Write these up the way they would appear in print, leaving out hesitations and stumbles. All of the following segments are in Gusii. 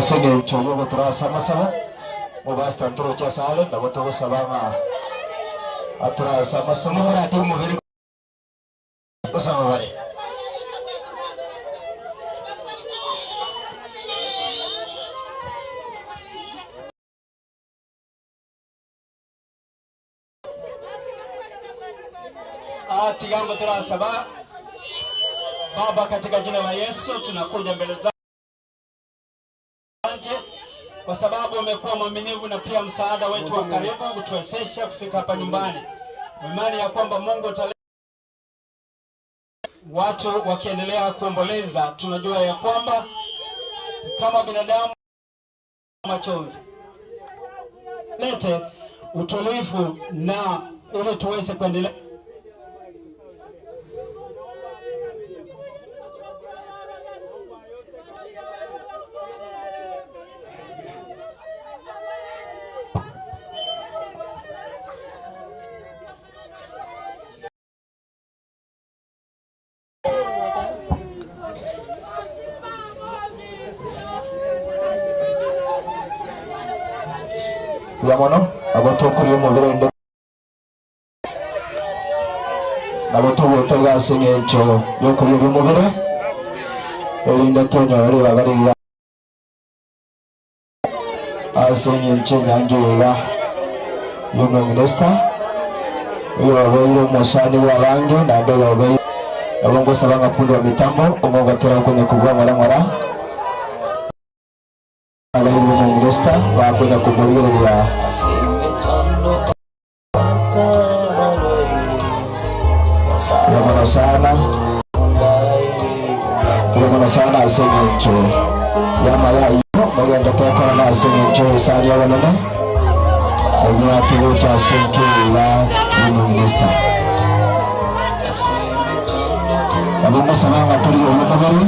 Ase engencho y'ogotura ase amasabo, omopastor ntoroche ase are, nabo togosaba ng'a ature ase amasabo. Omorati omobere gosaba bare. Ah, tigango turasaba. Baba, katika jina la Yesu tunakuja mbele zako. Asante kwa sababu umekuwa mwaminifu na pia msaada wetu wa karibu kutuwezesha kufika hapa nyumbani. Imani ya kwamba Mungu utale watu wakiendelea kuomboleza, tunajua ya kwamba kama binadamu machozi lete utulivu na ili tuweze kuendelea. Buya mono, nabo tokoria omobere onde nabo togoeta iga ase eng'encho y'okoria oria omobere, erinde tonyore ribaga rigiya ase eng'encho enyangi eye iga y'omominista, oyobeire omosani bw'abange naende oyobeire nabo ngosaba ng'a fundi wa mitambo omogotera okonya kobua ng'ora ng'ora. Abairi b'omominista bakonya komorigereria. Mbuya mono sana, mbuya mono sana ase eng'encho y'amaya ayio mogende tokorana ase eng'encho y'esani y'obonene eyio atogocha ase enka y'omominista. Nabo ngosaba ng'a torigererie omobere.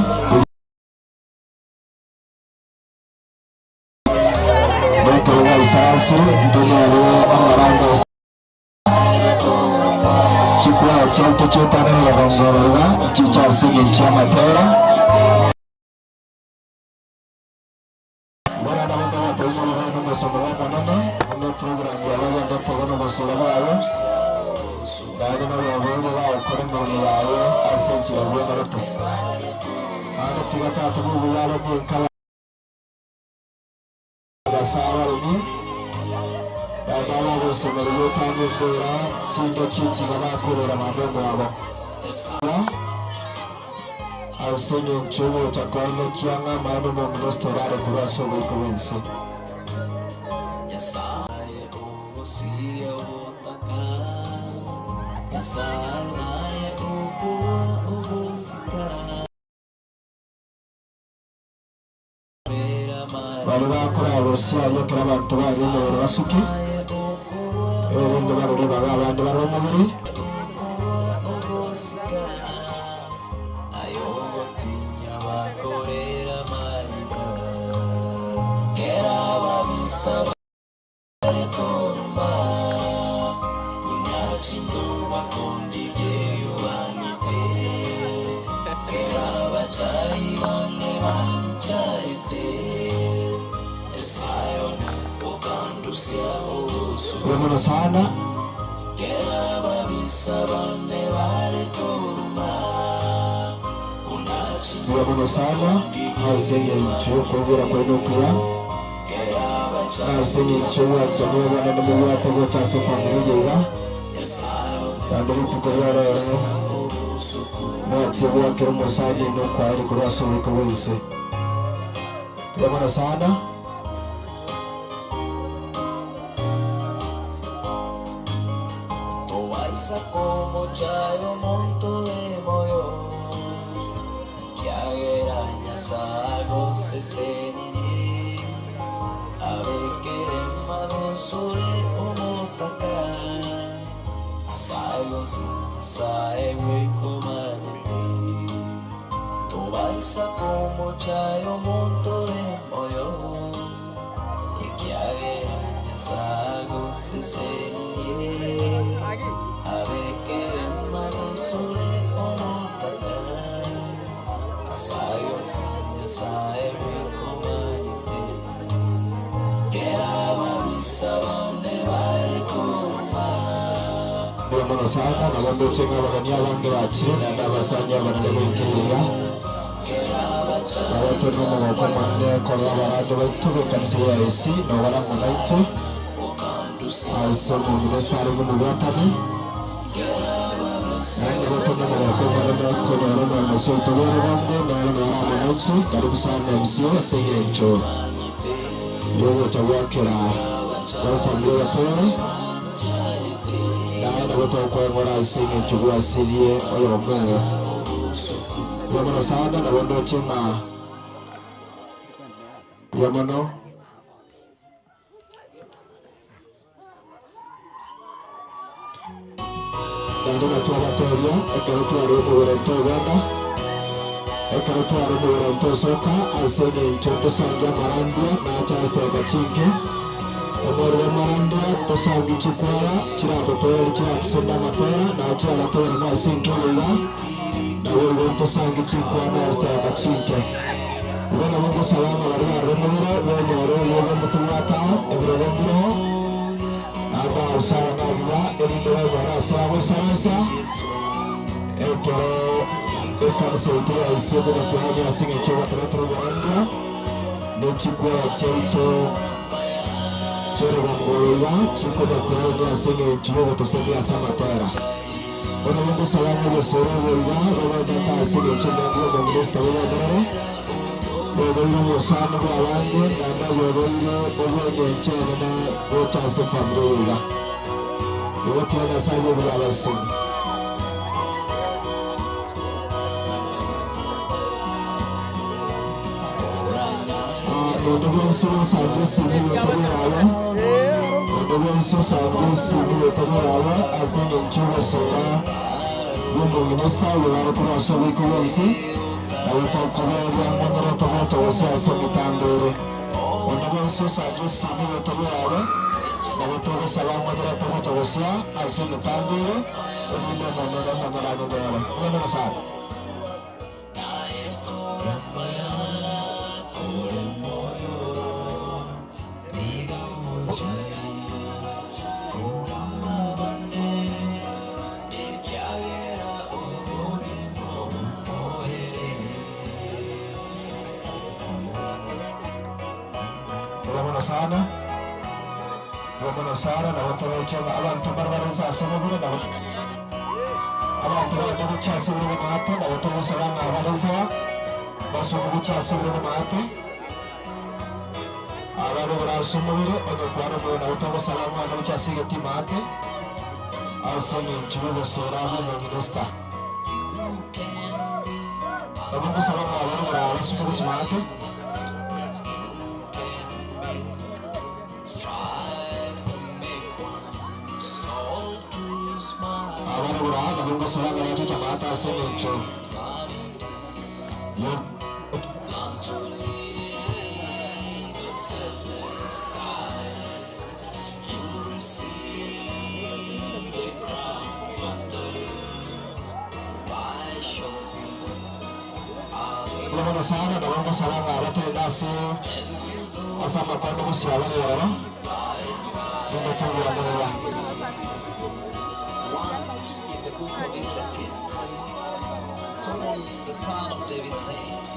Nekero gwaisaransire ntonyore amarango chikwaya chiaito chietane rogongoro iga nchiche ase engencho y'amatera. Bono nabo ntogotoisa iga nomosomba bw'Omonene, buna eprogramu yaye egendete iga nobosira bwaye, naende noyobeire gagokora emeremo yaye ase enchera egwenerete. Naende tiga Tata bw'obuya aremie enka yaye. Nyasae abaremie, naende abagosemeria otange embera chinde chichiga bakorera mama omwabo. Ase engencho ogocha koenekia ng'a amaene omong'ina orare korwa ase oboiko bw'ense. Baria bakoraa bosio aria ekero abanto baria omobere basuke, erinde barore babe abande bare omobere. Mbuya mono sana. Mbuya mono sana ase eng'encho y'okoigwera kwaino okuya. Ase engencho y'obwanchani obonene mobwate gocha ase efamiri eye iga, naende rituko ria rero mwachire goakera omosani oino okwaeri korwa ase oboiko bwa inse. Mbuya mono sana. Tobaisa komochaya omonto ore moyo, Ekiagera Nyasae agosesenirie, abekere magosore omotaka, ase ayonsi Nyasae bwekomanyete. Tobaisa komochaya omonto ore moyo, ekiagera Nyasae agosesenirie, abekere magosore omotaka. Mono sana, nabo ndoche ng'a abageni abange bachire, naende abasani abanene goika iga. Nabo tore nomogoko omonene korwa abarande baito b'ekanisa ya AIC, nobare amo naintwe ase omominista arenge omobwatani. Naende nigo tore nomogoko omonene konyora omwemusi oito bw'orogongo, nere nere amo naintwe. Karibu sana MC ase eng'encho y'ogocha goakera efamiri eye pole. Naye nabo tokoeng'ora ase eng'encho gwasirie oyomo oo. Mbuya mono sana, nabo ndoche ng'a mbuya mono. Naende natwabateebia, ekero tware omobere ntogenda, ekero tware omobere ntosoka, ase engencho ntosange amarandia nache ase chidakika chinke. Omorero bw'amarandia tosange chikwaya chiratotoerie chiratusonde amatera, nao chiragatoerane ase enchera iga, naboigo ntosange chinkwana ase chidakika chinke. Igo nabo ngosaba ng'a baria barure omobere bonyore oyobe omotobwate ao, ebirogo mbireo, naende ase aya nagiya, erinde banyore ase bagoisaransa, ekero ekanisa yaito yaisire kobakuania ase engencho y'ogotoretera oboronge, ne chikwaya chiaito chi'orogongo oro iga chikobakuania ase engencho y'ogotosemia ase amatera. Bono ningosaba ng'a obosoro obo iga bogendete ase engencho enyangi y'omominista bogenderere, bobeire obosani bw'abange, naende oyobeire obw'engencho enene gocha ase efamiri eye iga. Igo tiga Nyasae abe obuya abaseni. Ah, nonde bwensi osange esimi y'etari yaye, nonde bwensi osange esimi y'etari yaye ase engencho y'ogosera bw'omominista oyo bare korwa ase oboiko bwensi, nabo tokoboria ng'onyore togocha gose ase emetambo ere. Onde bwensi osange esimi y'etari yaye, nabo togosaba ng'onyore togocha gosia ase emetambo ere, erinde Omonene omonyene anyonyore. Omwene Nyasae. Mbuya mono sana, mbuya mono sana, nabo toroche ng'a abanto mbare bare inse ase omobere nabo abanto bande gochia ase ebirogo maate, nabo togosaba ng'a abare inse aa basoke gochia ase ebirogo maate. Abare bare ase omobere, onye kware omoyo nabo togosaba ng'a onde gochia ase egetii maate, ase eng'encho y'obosera bw'omominista. Nabo ngosaba ng'a abare bare aa basuke gochia maate. Abare bare aa nabo ngosaba ng'a bachoche maate ase eng'encho yo. Mbuya mono sana, nabo ngosaba ng'a abatorende ase ase amakondo gose abare ororo, nigo togoamerera. Once in the book of Ecclesiastes, Solomon the son of David said,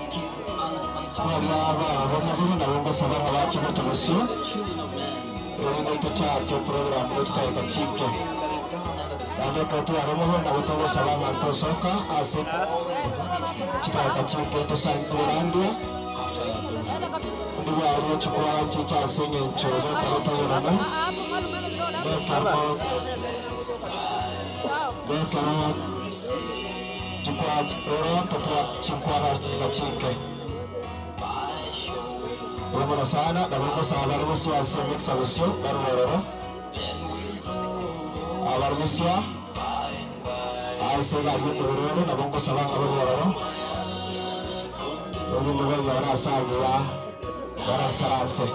It is an unhappy Baria barabonabire nabo ngosaba ng'a bache gocha bosio, the children of men erinde tochake program ne chidakika chinke. that is done under the sun. Naende ekero twaremire nabo togosaba ng'a tosoka ase All is vanity chidakika chinke tosange oborandia, after the reality. ndibwarie chikwaya chiche ase eng'encho nekero toboreme, nekero nekero chikwaya roro totwa chinkwana ase chidakika chinke. Mbuya mono sana, nabo ngosaba bare bosio ase emikisa bosio barue ororo, abare bosio ase egari y'omobere ore, nabo ngosaba ng'a barue ororo, erinde banyore ase agiya barasaranse.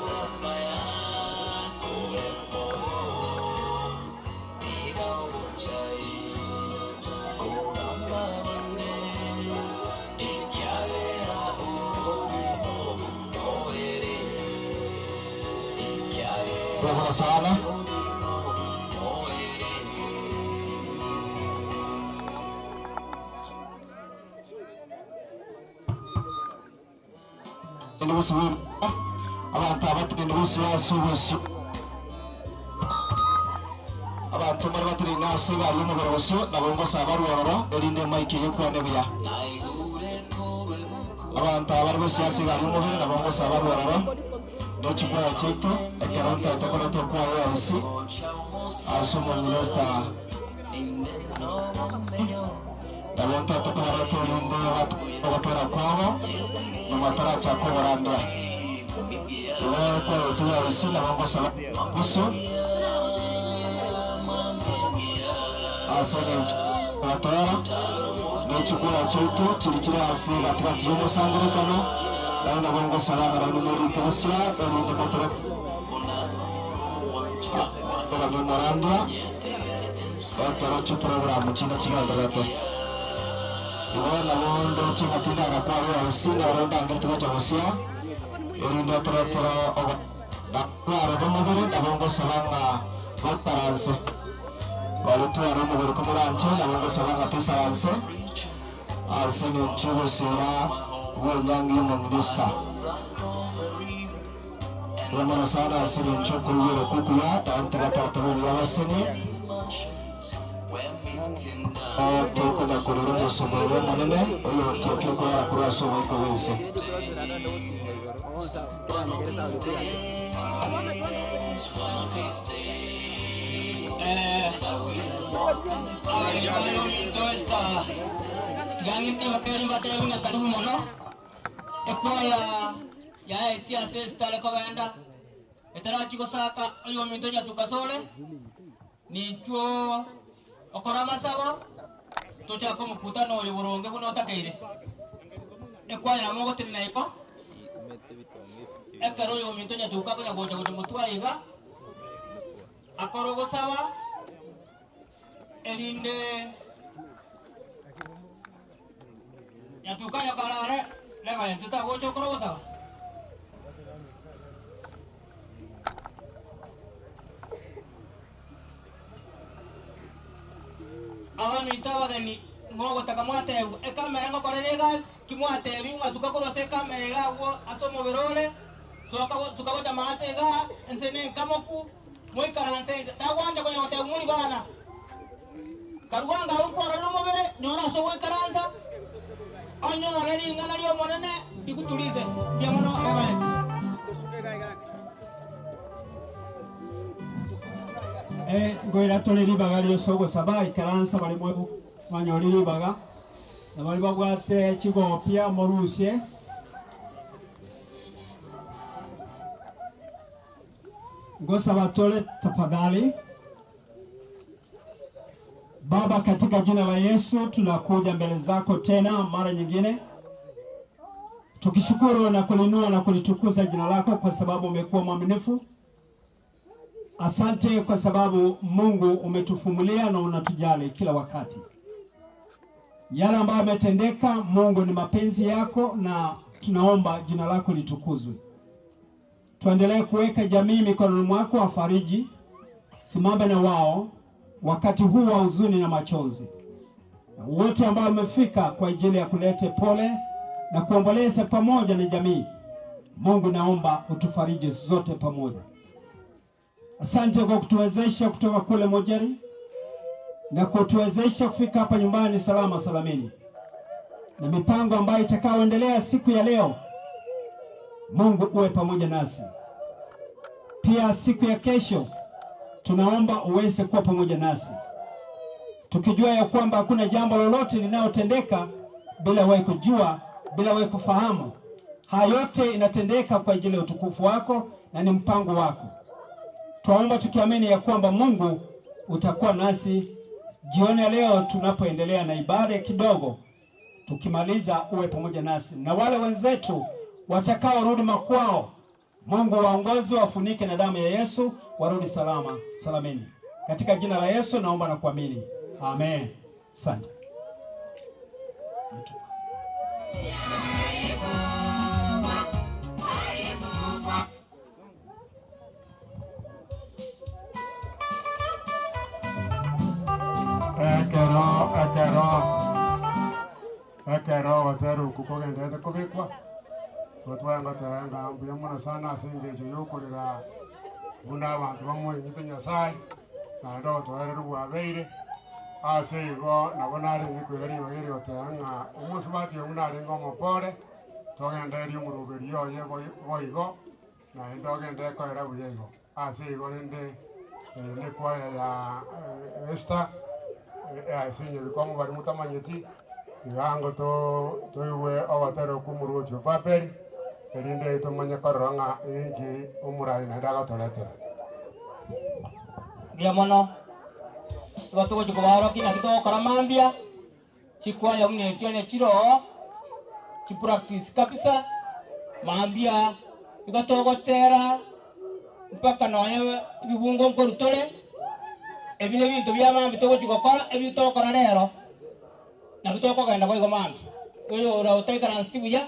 Mbuya mono sana. bosio abanto abatenene bosio ase obosio abanto mbare batenene ase egari y'omobere bosio nabo ngosaba barue ororo erinde emaiki eye ekwane buya. Abanto aba bare bosio ase egari y'omobere nabo ngosaba barue ororo ne chikwaya chiaito ekero ntaete koreta ekwaya yonsi ase omominista. Nabo ntaete kobareta erinde ogotera kwabo nyuma tarachaka oborandia. Igo ekwayetu yonsi nabo ngosaba bosio ase engencho y'ogotera ne chikwaya chiaito chiria chire ase egati-gati y'omosangererekano, naende nabo ngosaba ng'a nainwe morite bosio erinde motore kogania omorandia. Ekero chiprogramu chinde chigendererete, igo nabo ndoche ng'a tindagakwa yonsi nero ndangerete gocha gosia, erinde toretere ogochara bw'omobere, nabo ngosaba ng'a bokaranse. Baria tware omobere komoranche, nabo ngosaba ng'a toisaranse ase engencho y'ogosiira bw'enyangi y'omominista. Mbuya mono sana ase engencho y'okoigwera okwo okuya, naende tiga Tata bw'ense abasenie. Tokonya korora omosomba oria omonene oyotiokire korara korwa ase oboiko bw'ense. Abageni baye ominto Esther, tiga ng'ende mbateebie mbateebie ng'a karibu mono. Ekwaya yaye ase ase esitare kogenda, etarachia gosaka oyominto nyatuka asore, ninchwo okore amasabo, tochake omokutano oyo boronge buna otakeire. Ekwaya nabo mogotenena igo, ekero oyominto nyatuka akonya gocha gocha motwe aye iga, akore ogosaba, erinde. Nyatuka nyokarare, reba intwe tagocha okora ogosaba. Abaminto abageni mogotaka mwatebwa, ekamera ngokorera egasi, ki mwatebiwa ng'a suka korwa ase ekamera iga agwo ase omobere ore, soka suka gocha maate igaa, ense nenkamoku, moikaranse inse. Tagwancha konya gotebwa muri bana. Karue anga agwo kwarorire omobere, nyora ase ogoikaransa, onyore ring'ana ri'Omonene riguturise. Mbuya mono, Reverend. Ngoira tore ribaga ri'ase ogosaba, ikaransa baria mwanyorire ribaga, na baria babwate chigopia morusie. Ngosaba tore tafadhali. Baba, katika jina la Yesu tunakuja mbele zako tena mara nyingine tukishukuru na kulinua na kulitukuza jina lako kwa sababu umekuwa mwaminifu. Asante kwa sababu Mungu umetufumulia na unatujali kila wakati. Yale ambayo yametendeka, Mungu, ni mapenzi yako na tunaomba jina lako litukuzwe. Tuendelee kuweka jamii mikononi mwako, wafariji, simame na wao wakati huu wa huzuni na machozi, na wote ambao wamefika kwa ajili ya kulete pole na kuomboleza pamoja na jamii. Mungu, naomba utufariji zote pamoja. Asante kwa kutuwezesha kutoka kule Mojeri na kutuwezesha kufika hapa nyumbani salama salamini, na mipango ambayo itakayoendelea siku ya leo, Mungu uwe pamoja nasi pia. Siku ya kesho tunaomba uweze kuwa pamoja nasi, tukijua ya kwamba hakuna jambo lolote linalotendeka bila wewe kujua, bila wewe kufahamu. Haya yote inatendeka kwa ajili ya utukufu wako na ni mpango wako. Twaomba tukiamini ya kwamba Mungu utakuwa nasi jioni ya leo tunapoendelea na ibada kidogo. Tukimaliza uwe pamoja nasi na wale wenzetu watakaorudi makwao, Mungu waongozi, wafunike na damu ya Yesu, warudi salama salamini. Katika jina la Yesu naomba na kuamini, amen. Asante. Ekero ekero ekero ogotera okwo kogenderete kobekwa, Igo tware ngoteba ng'a mbuya mono sana ase engencho ya okorera buna abanto bamoenyete Nyasaye, naende obotoereru bwabeire. Ase igo nabo narenge koira ribaga eri goteba ng'a omosubati oyo buna arenge omopore, togendererie omoroberio oye boigo, naende ogenderere koera buya igo. Ase igo rende eye nekwaya ya Esther ase enyabikomo baria motamanyeti, iga ango toigwe ogotera okwo omorwoti o Babeli, erinde tomanye korora ng'a inki omorai naende agotoretera. Mbuya mono. Igo togochia kobaorokia naki togokora mambia, chikwaya buna echio onye chire oo, chipractice kabisa, mambia igo togotera mpaka nonye ebibungo nkorwa tore, ebi nebinto bia mambia togochia gokora, ebi togokora rero, nabio tokogenda boigo mambia. Oyo ore otaikaranseti buya,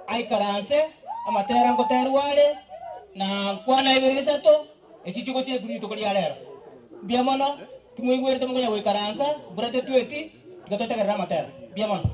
aikaranse, amatera ngoterwa are, na nkwana ibere isato, Echi chigosiekwa rituko ria rero. Mbuya mono, timoigwerete mokonya goikaransa, mbura tetweti, tiga totegerere amatera. Mbuya mono.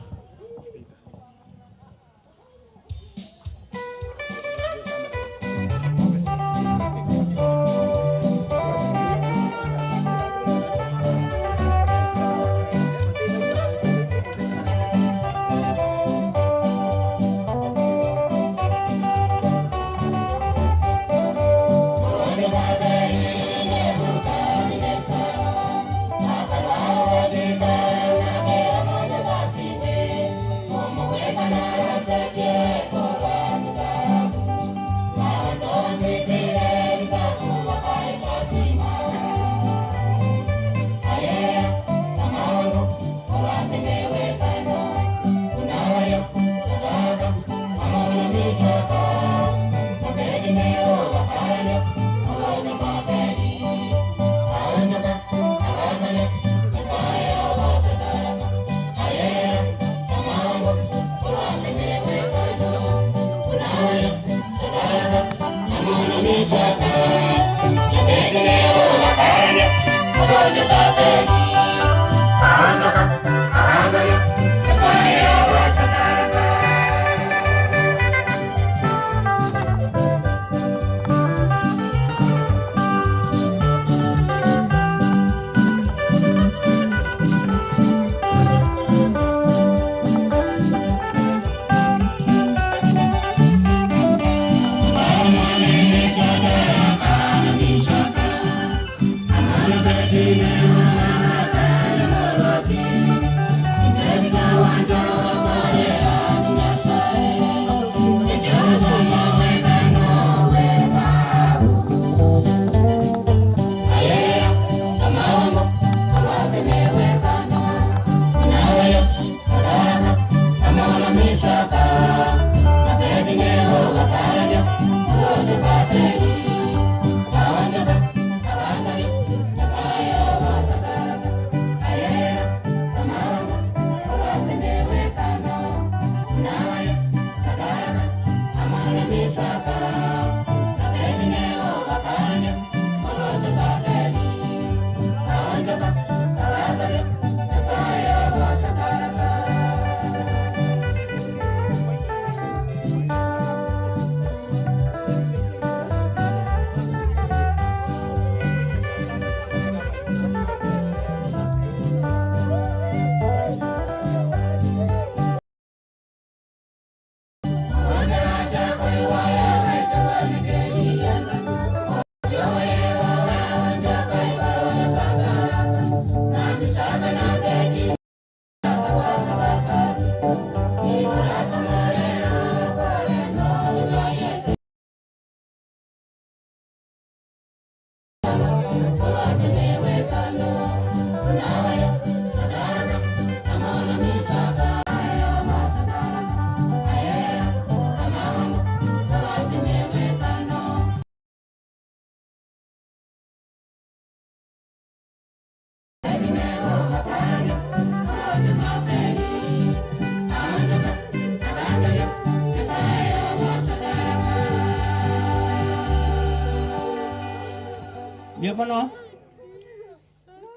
Mbuya mono,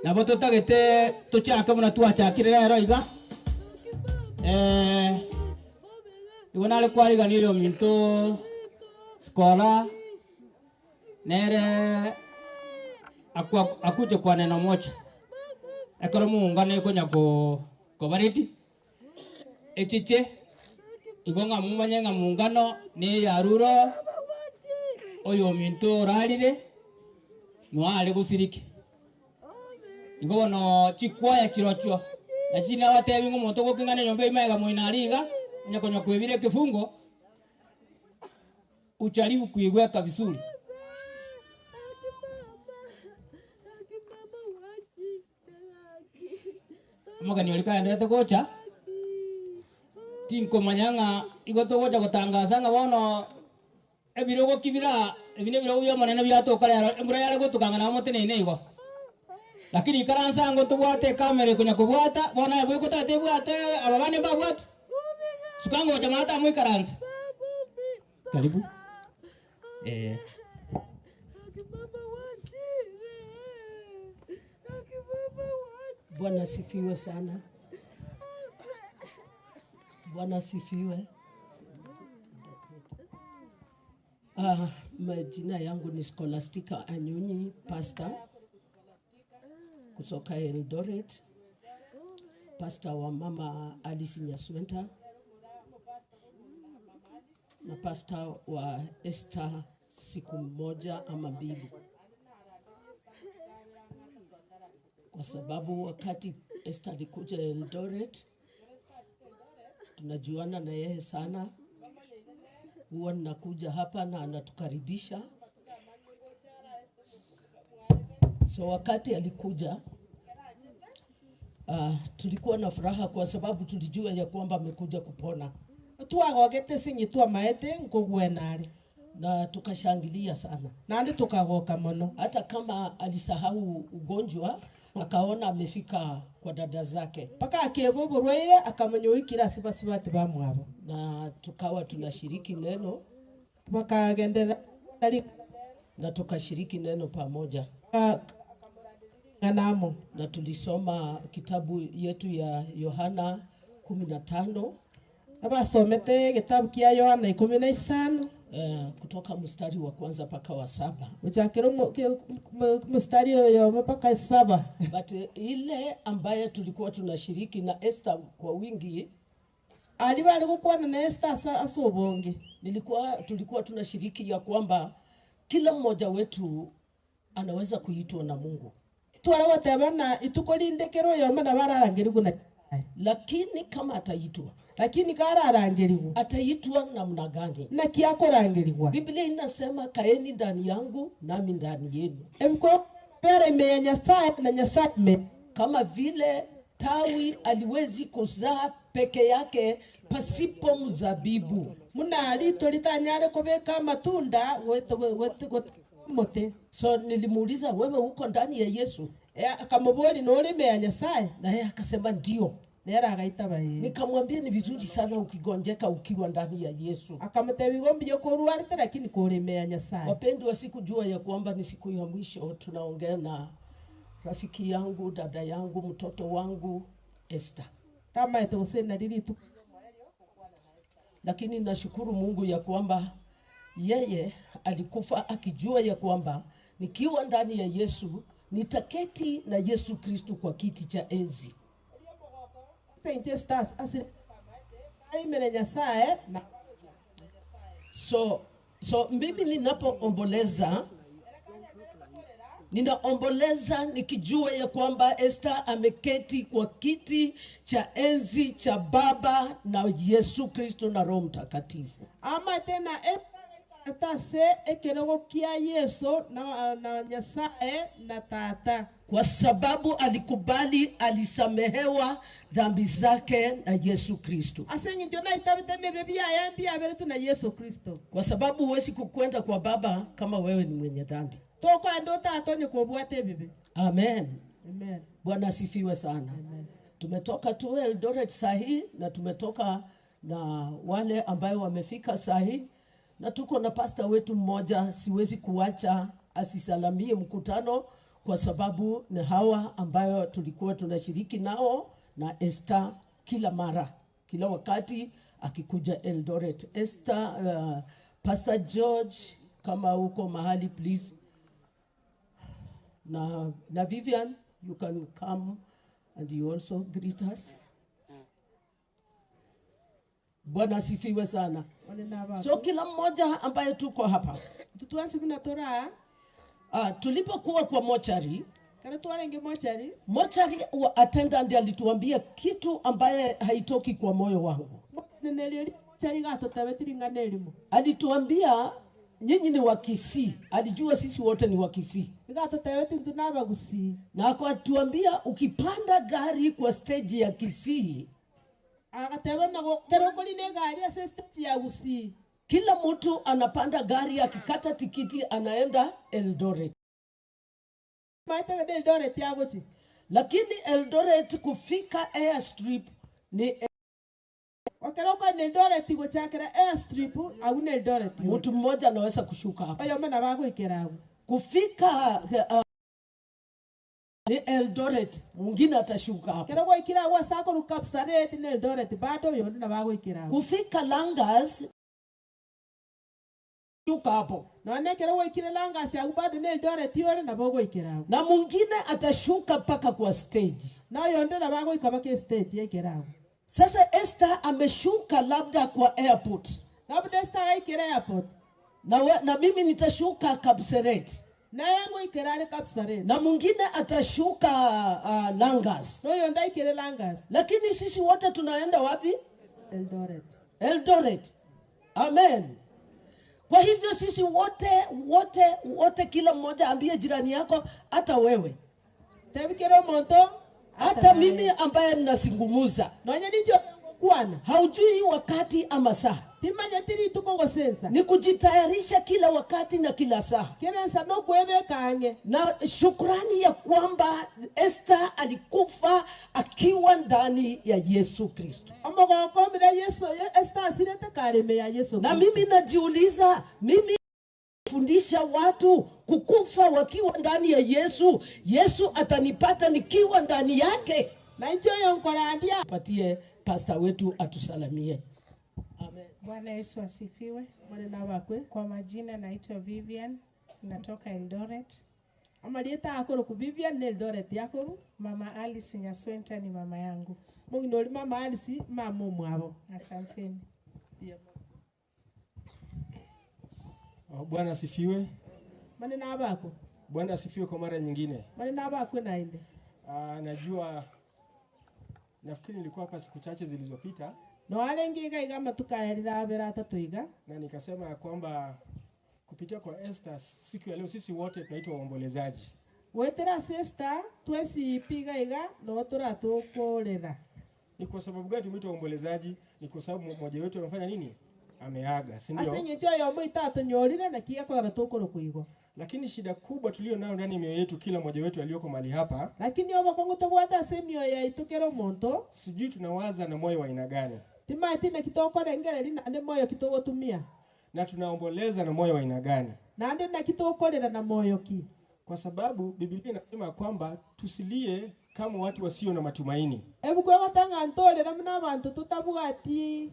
nabo totagete tochake buna twachakire rero iga. Igo nare kwarigania oyominto Sikora, nere akwa akuche kwa neno moja, ekero moungane konya ko koba ready, echiche, igo ng'a momanye ng'a muungano na eyarure oo, oyominto orarire, noare gosiriki. Igo bono chikwaya chirochio, nachi nabatebi ng'a omonto ogoking'ana enyomba eyio magega moino aria iga, onye konya kwebire ekefungo, ujaribu kuiweka vizuri. Omogeni oria kagendererete gocha, tinkomanya ng'a igo togocha gotangasa ng'a bono Ebirogo ki bire aa? Ebi nebirogo bi'Omonene biatoka rero, embura yare gotuka ng'a nabo moteneine igo. Lakini ikaransa ango ntobwate ekamera ekonya kobwata, bono aye bweka otagete ebwate aba bande mbabwatwe. Suka ngocha maate amo ikaranse. Karibu. Eh. Bwana asifiwe sana. Bwana asifiwe. Majina yangu ni Scholastica Anyonyi, pastor kutoka Eldoret, pastor wa mama Alice Nyaswenta na pastor wa Esther siku moja ama mbili, kwa sababu wakati Esther alikuja Eldoret tunajuana na yeye sana, huwa ninakuja hapa na anatukaribisha. So wakati alikuja tulikuwa na furaha kwa sababu tulijua ya kwamba amekuja kupona. Twagogete sinyi twamaete nkogwena are. Na tukashangilia sana. Naende tokagoka mono. Hata kama alisahau ugonjwa akaona amefika kwa dada zake. Mpaka akeba oborwaire akamanya oikire ase basubati bamwabo. Na tukawa tunashiriki neno. Bakagenderera Na tukashiriki neno pamoja. Ng'ana amo. Na tulisoma kitabu yetu ya Yohana 15. Abasomete getabu kia Yohana 15. Kutoka mstari wa kwanza mpaka wa saba. Uchakire mstari oyo mpaka saba. But ile ambaye tulikuwa tunashiriki na Esther kwa wingi, Ali bali gukwana na Esther asa obonge. Tulikuwa tunashiriki ya kwamba kila mmoja wetu anaweza kuitwa na Mungu. Twara watebana ituko rindekero yoma na bararangerigu na Lakini kama ataitwa, lakini kararangerigu, ataitwa namna gani? Na kiakorangerigwa. Biblia inasema kaeni ndani yangu nami ndani yenu. Emko bere ime ya Nyasaye na Nyasaye ime. Kama vile tawi aliwezi kuzaa peke yake pasipo mzabibu. Muna lito litanyare kobeka matunda wete mote. So nilimuuliza wewe uko ndani ya Yesu? Akamubori nori ime ya Nyasaye? Na yeye akasema ndio. Nera agaita bae. Nikamwambia ni vizuri sana ukigonjeka ukiwa ndani ya Yesu. Akamtebi gombi yokoruarite lakini kore ime ya Nyasaye. Wapendwa, sikujua ya kwamba ni siku ya mwisho tunaongea na rafiki yangu, dada yangu, mtoto wangu Esther. Kama etosena lili tu. Lakini nashukuru Mungu ya kwamba yeye alikufa akijua ya kwamba nikiwa ndani ya Yesu nitaketi na Yesu Kristo kwa kiti cha enzi. Saint Esther asiri imere Nyasaye na So mimi ninapoomboleza ninaomboleza nikijua ya kwamba Esther ameketi kwa kiti cha enzi cha Baba na Yesu Kristo na Roho Mtakatifu. Ama tena Esther se ekerogo kia Yesu na Nyasaye na Tata. Kwa sababu alikubali, alisamehewa dhambi zake na Yesu Kristo. Asengi ndio na itabite ne bibia ya mbia bere tu na Yesu Kristo. Kwa sababu huwezi kukwenda kwa Baba kama wewe ni mwenye dhambi. Toko ando tata ni kuobwate bibi. Amen. Amen. Bwana asifiwe sana. Amen. Tumetoka tu Eldoret sahi na tumetoka na wale ambayo wamefika sahi na tuko na pastor wetu mmoja, siwezi kuacha asisalamie mkutano kwa sababu ni hawa ambayo tulikuwa tunashiriki nao na Esther kila mara, kila wakati akikuja Eldoret. Esther, uh, Pastor George kama uko mahali please, na, na Vivian you can come and you also greet us. Bwana asifiwe sana. So kila mmoja ambaye tuko hapa tutwansi buna tora uh, tulipokuwa kwa mochari kana twarenge mochari mochari wa attendant alituambia kitu ambaye haitoki kwa moyo wangu. nenerio mochari gatotebetiri ng'ana erimo Alituambia nyinyi ni wa Kisii, alijua sisi wote ni wa Kisii, igatotebeti ntu nabagusii na akatuambia ukipanda gari kwa stage ya Kisii, agateba nago kero kori ne gari ase stage ya Gusii, kila mtu anapanda gari akikata tikiti anaenda Eldoret, maete gade Eldoret yagochi lakini Eldoret kufika airstrip ni okero kwa Eldoret gochakera airstrip agu ne Eldoret mtu mmoja anaweza kushuka hapo oyo mena bagoikera agu kufika uh, ni Eldoret, mwingine atashuka hapo. kero gwaikira agu ase akoru Kapsaret ne Eldoret bado oyo onde nabagoikera agu Kufika Langas shuka hapo, nonye kero gwaikire Langas agu bado ne Eldoret yore nabo ogoikera agu na mwingine atashuka mpaka kwa stage. na oyo onde nabagoika baka stage yaikera agu Sasa Esther ameshuka labda kwa airport labda Esther agaikera airport na, we, na mimi nitashuka Kapseret naye ngoikera are Kapsaret na mwingine atashuka uh, Langas, na oyo onde aikere Langas lakini sisi wote tunaenda wapi? Eldoret Eldoret. Amen. Kwa hivyo sisi wote wote wote, kila mmoja ambie jirani yako, hata wewe, tebikere omonto hata mimi ambaye ninazungumza, nonye nincho kwana haujui wakati ama saa. timanyeti rituko gosensa Ni kujitayarisha kila wakati na kila saa, kerensa nokwebeka ang'e na shukrani ya kwamba Esther alikufa akiwa ndani ya Yesu Kristo. omogoko omire Yesu Esther asirete kareme ya Yesu Na Kristo. mimi najiuliza, mimi fundisha watu kukufa wakiwa ndani ya Yesu. Yesu atanipata nikiwa ndani yake. na inche oyo nkorandia Patie pasta wetu atusalamie. Bwana Yesu asifiwe. mwanena bakwe Kwa majina naitwa Vivian, natoka Eldoret. amarieta akoro ku Vivian ne Eldoret yakoru Mama Alice Nyaswenta ni mama yangu. mong'ina ori mama Alice mama omwabo Asanteni. Oh, Bwana asifiwe. manena bako Bwana asifiwe kwa mara nyingine. manena bakwe nainde Ah, najua nafikiri nilikuwa hapa siku chache zilizopita noarenge iga iga amatuko aya rirabera atatu iga na nikasema ya kwamba kupitia kwa Esther siku ya leo sisi wote tunaitwa waombolezaji. gwetera ase Esther twesipi iga iga no toratukorera Ni kwa sababu gani tumeitwa waombolezaji? Ni kwa sababu mmoja wetu amefanya nini? Ameaga, si ase ndio? eng'encho oyomo itatonyorire naki gekogera tokorokwa igo Lakini shida kubwa tulio nayo ndani ya mioyo yetu, kila mmoja wetu aliyoko mahali hapa, lakini obokong'u tobwate ase emioyo yaitu kera omonto sijui tunawaza na moyo wa aina gani timaeti naki tokorengereri naende moyo ki togotumia na tunaomboleza na moyo wa aina gani, naende naki tokorera na moyo ki kwa sababu Biblia inasema kwamba tusilie kama watu wasio na matumaini. ebuku egotanga ntorera muna abanto totabwati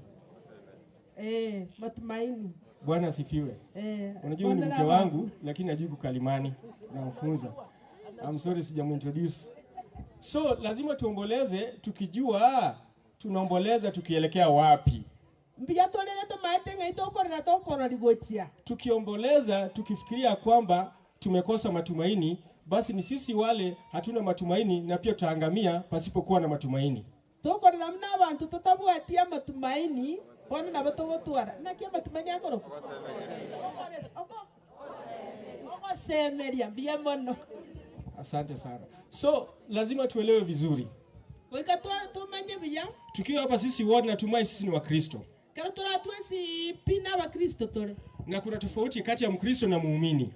eh, matumaini Bwana asifiwe. eh, Unajua huyu ni bondera mke aba- wangu, lakini hajui kukalimani, namfunza. I'm sorry sijamuintroduce. So lazima tuomboleze tukijua tunaomboleza tukielekea wapi. mbuya torere tomaete ng'ai tokorera tokorori gochia Tukiomboleza tukifikiria kwamba tumekosa matumaini, basi ni sisi wale hatuna matumaini na pia tutaangamia pasipokuwa na matumaini. tokorera muna abanto totabwati amatumaini bono nabo togotwara naki amatumaini akorokwa ogosemeria mbuya mono Asante sana. So lazima tuelewe vizuri, goika twa- tumanye buya tukiwa hapa sisi wote, natumai sisi ni Wakristo kero toratwesi pi na abakristo tore na kuna tofauti kati ya Mkristo na muumini.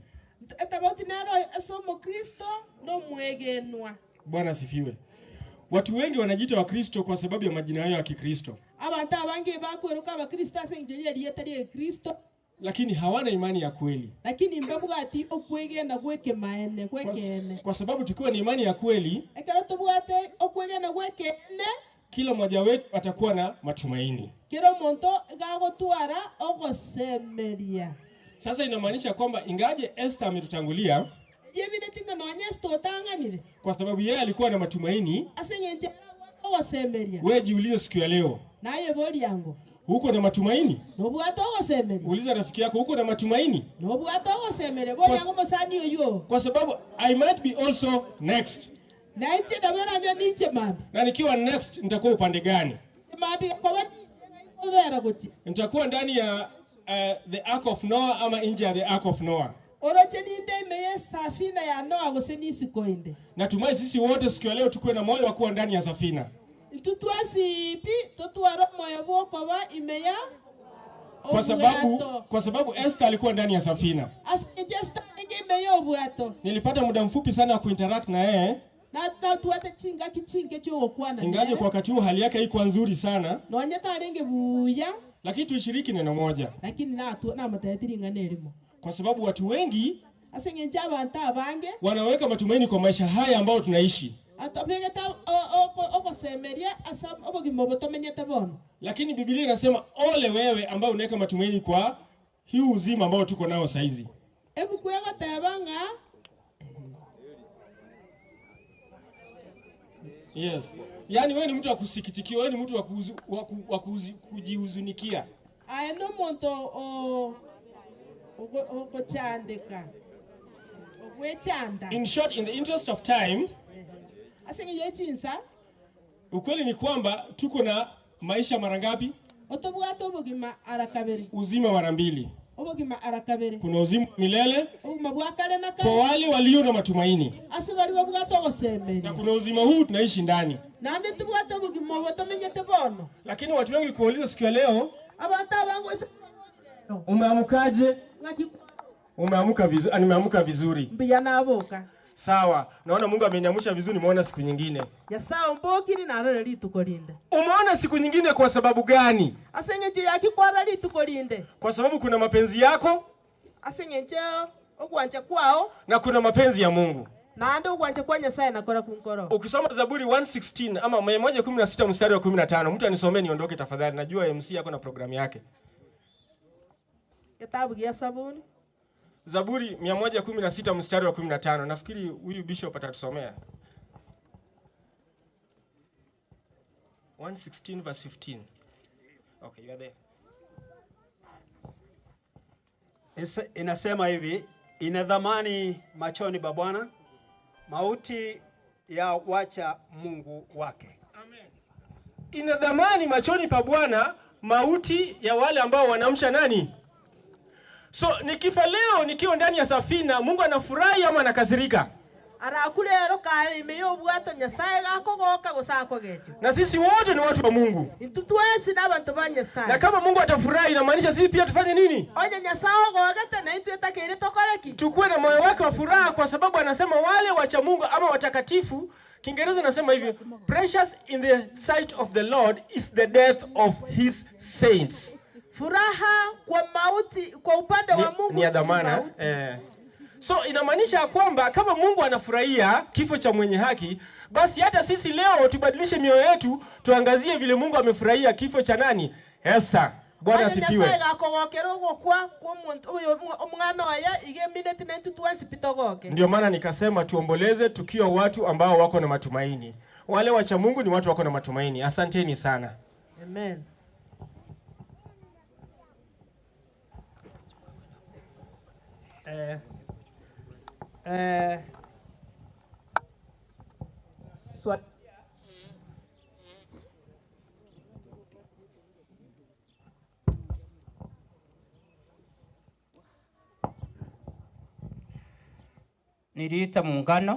etabauti nero ase omokristo nomwegenwa Bwana asifiwe. Watu wengi wanajiita Wakristo kwa sababu ya majina yao ya Kikristo, abanto abange bakweruka abakristo ase eng'encho ya erieta ria ekristo lakini hawana imani ya kweli. lakini mbabwati okwegena gwekemaene gwekene Kwa sababu tukiwa na imani ya kweli, ekero tobwate okwegena gwekene kila mmoja wetu atakuwa na matumaini. Kera omonto gagotwara ogosemeria. Sasa inamaanisha kwamba ingaje Esther ametutangulia, Eyio emineti ng'a nonya Esther otang'anire. kwa sababu yeye alikuwa na matumaini. Ase eng'encho ere abwate ogosemeria. Wewe jiulize siku ya leo, Naye boria ango. uko na matumaini? Nobwate ogosemeria? Uliza rafiki yako, uko na matumaini? Nobwate ogosemeria? Boria ango omosani oyio oo. Kwa sababu I might be also next. Na inche nabo eranywe ninche mambia. Na nikiwa next nitakuwa upande gani? Inche mambia koba ninche ng'ai nkobera gochia. Nitakuwa ndani ya the ark of Noah ama nje ya the ark of Noah? Oroche ninde ime y'esafina ya Noa gose nisiko inde. Natumai sisi wote siku ya leo tukuwe na moyo wa kuwa ndani ya safina. Intwe twensi pi totware omoyo bw'okoba ime ya Kwa sababu, obwato. kwa sababu Esther alikuwa ndani ya safina. Ase eng'encho Esther arenge ime y'obwato. Nilipata muda mfupi sana wa kuinteract na yeye, Na natwate chingaki chinke chi'ogokwana ingaje nere. kwa wakati huu hali yake haikuwa nzuri sana, Nonye tarenge buya. lakini tuishiriki neno moja, Lakini natwe namotebetie ring'ana erimo. kwa sababu watu wengi Ase eng'encho abanto abange wanaweka matumaini kwa maisha haya ambayo tunaishi, atobegete ogosemeria ase obogima obo tomenyete bono. lakini Biblia inasema ole wewe ambaye unaweka matumaini kwa hii uzima ambao tuko nao saizi. Ebuku egoteba ng'a Yes. Yaani wewe ni mtu wa kusikitikia, wewe ni mtu wa kuhuzu, wa ku, wa kuhuzu, kujihuzunikia. Aye nomonto o ogochandeka ogwechanda. In short, in the interest of time, Ase eng'encho ye chinsa ukweli ni kwamba tuko na maisha mara ngapi? Otobwate obogima ara kabere. Uzima mara mbili. Obogima ara kabere. Kuna uzima wa milele Obogima bwa kare na kwa kare. wale walio na matumaini, Ase baria babwate ogosemeria. na kuna uzima huu tunaishi ndani. Naende tobwate obogima obo tomenyete bono. Lakini watu wengi kuuliza siku ya leo, Abanto abange ase umeamkaje? Ng'aki Umeamka vizuri? Nimeamka vizuri. Mbuya naboka. Sawa, naona Mungu ameniamsha vizuri, nimeona siku nyingine. Nyasaye ombokire narore rituko rinde. Umeona siku nyingine kwa sababu gani? Ase eng'encho yaki kwara rituko rinde. Kwa sababu kuna mapenzi yako Ase eng'encho ogwancha kwao na kuna mapenzi ya Mungu. naende ogwancha kwa Nyasaye nakora kunkoro. Ukisoma Zaburi 116 ama 116 mstari wa 15, mtu anisomee niondoke tafadhali. Najua MC yako na programu yake. Kitabu gia Sabuni Zaburi 116 mstari wa 15. Nafikiri huyu bishop atatusomea. 116 verse 15. Okay, you are there. Inasema hivi, ina dhamani machoni pa Bwana mauti ya wacha Mungu wake. Ina dhamani machoni pa Bwana mauti ya wale ambao wanamcha nani? So nikifa leo nikiwa ndani ya safina, Mungu anafurahi ama anakasirika? Arakure ero kare ime y'obwato Nyasaye gakogoka gose akogecho. Na sisi wote ni watu wa Mungu. Intwe twensi n'abantu ba Nyasaye. Na kama Mungu atafurahi, inamaanisha sisi pia tufanye nini? Onye Nyasaye ogogete na intwe etakeire tokoreki. Tukue na moyo wake wa furaha, kwa sababu anasema wale wacha Mungu ama watakatifu, Kiingereza nasema hivi, precious in the sight of the Lord is the death of his saints. Furaha kwa mauti kwa upande wa Mungu Ni ya dhamana mauti. So inamaanisha ya kwamba kama Mungu anafurahia kifo cha mwenye haki, basi hata sisi leo tubadilishe mioyo yetu, tuangazie vile Mungu amefurahia kifo cha nani? Esther. Bwana Onye asifiwe. Nyasaye gakogokera ogokwa kwa omonto oyo omwana oye iga emineti na intwe twensi pi togoke. Ndio maana nikasema tuomboleze tukiwa watu ambao wako na matumaini. Wale wacha Mungu ni watu wako na matumaini. Asanteni sana. Amen. Swali. Niliita muungano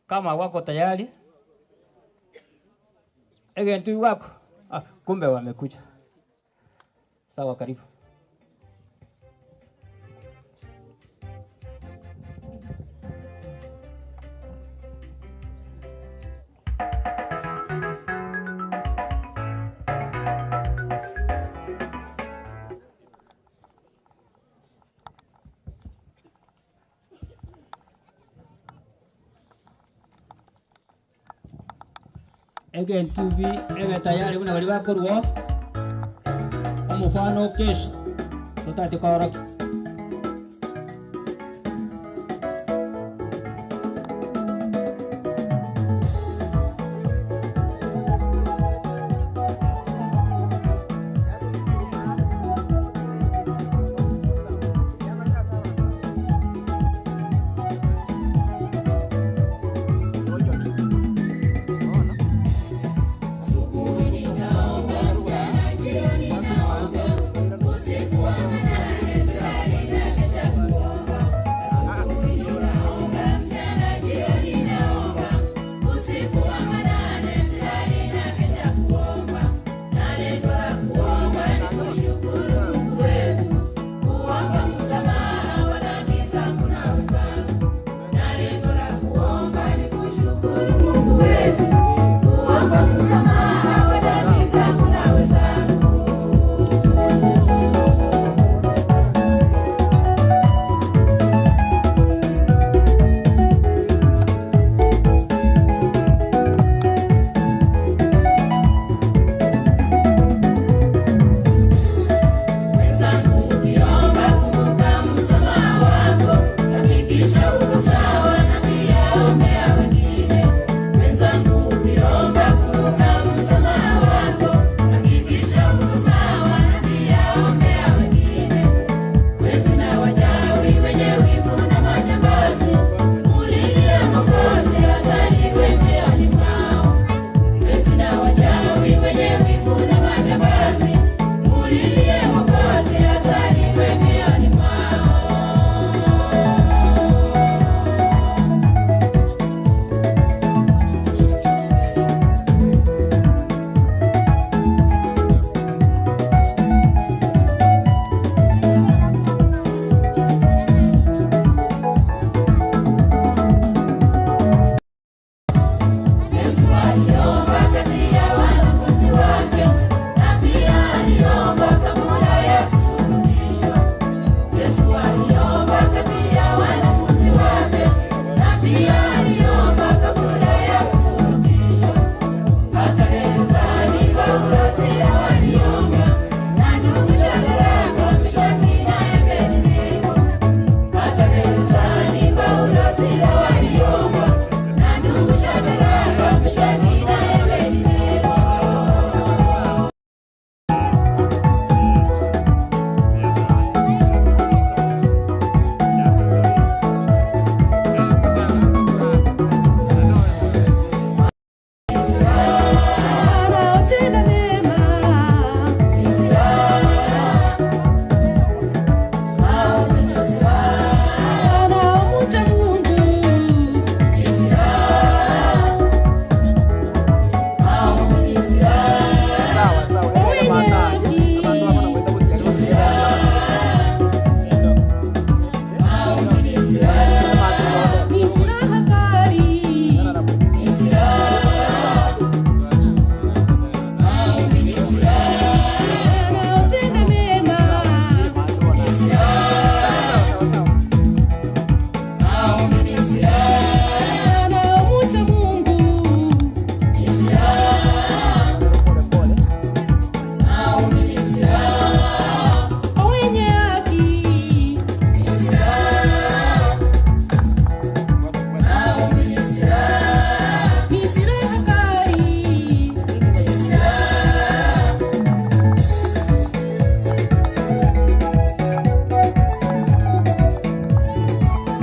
kama wako tayari. Egentu wako kumbe wamekuja. Sawa, karibu. Egentubi ebe tayari buna baria bakorwa omofano o kesho totati koorokia.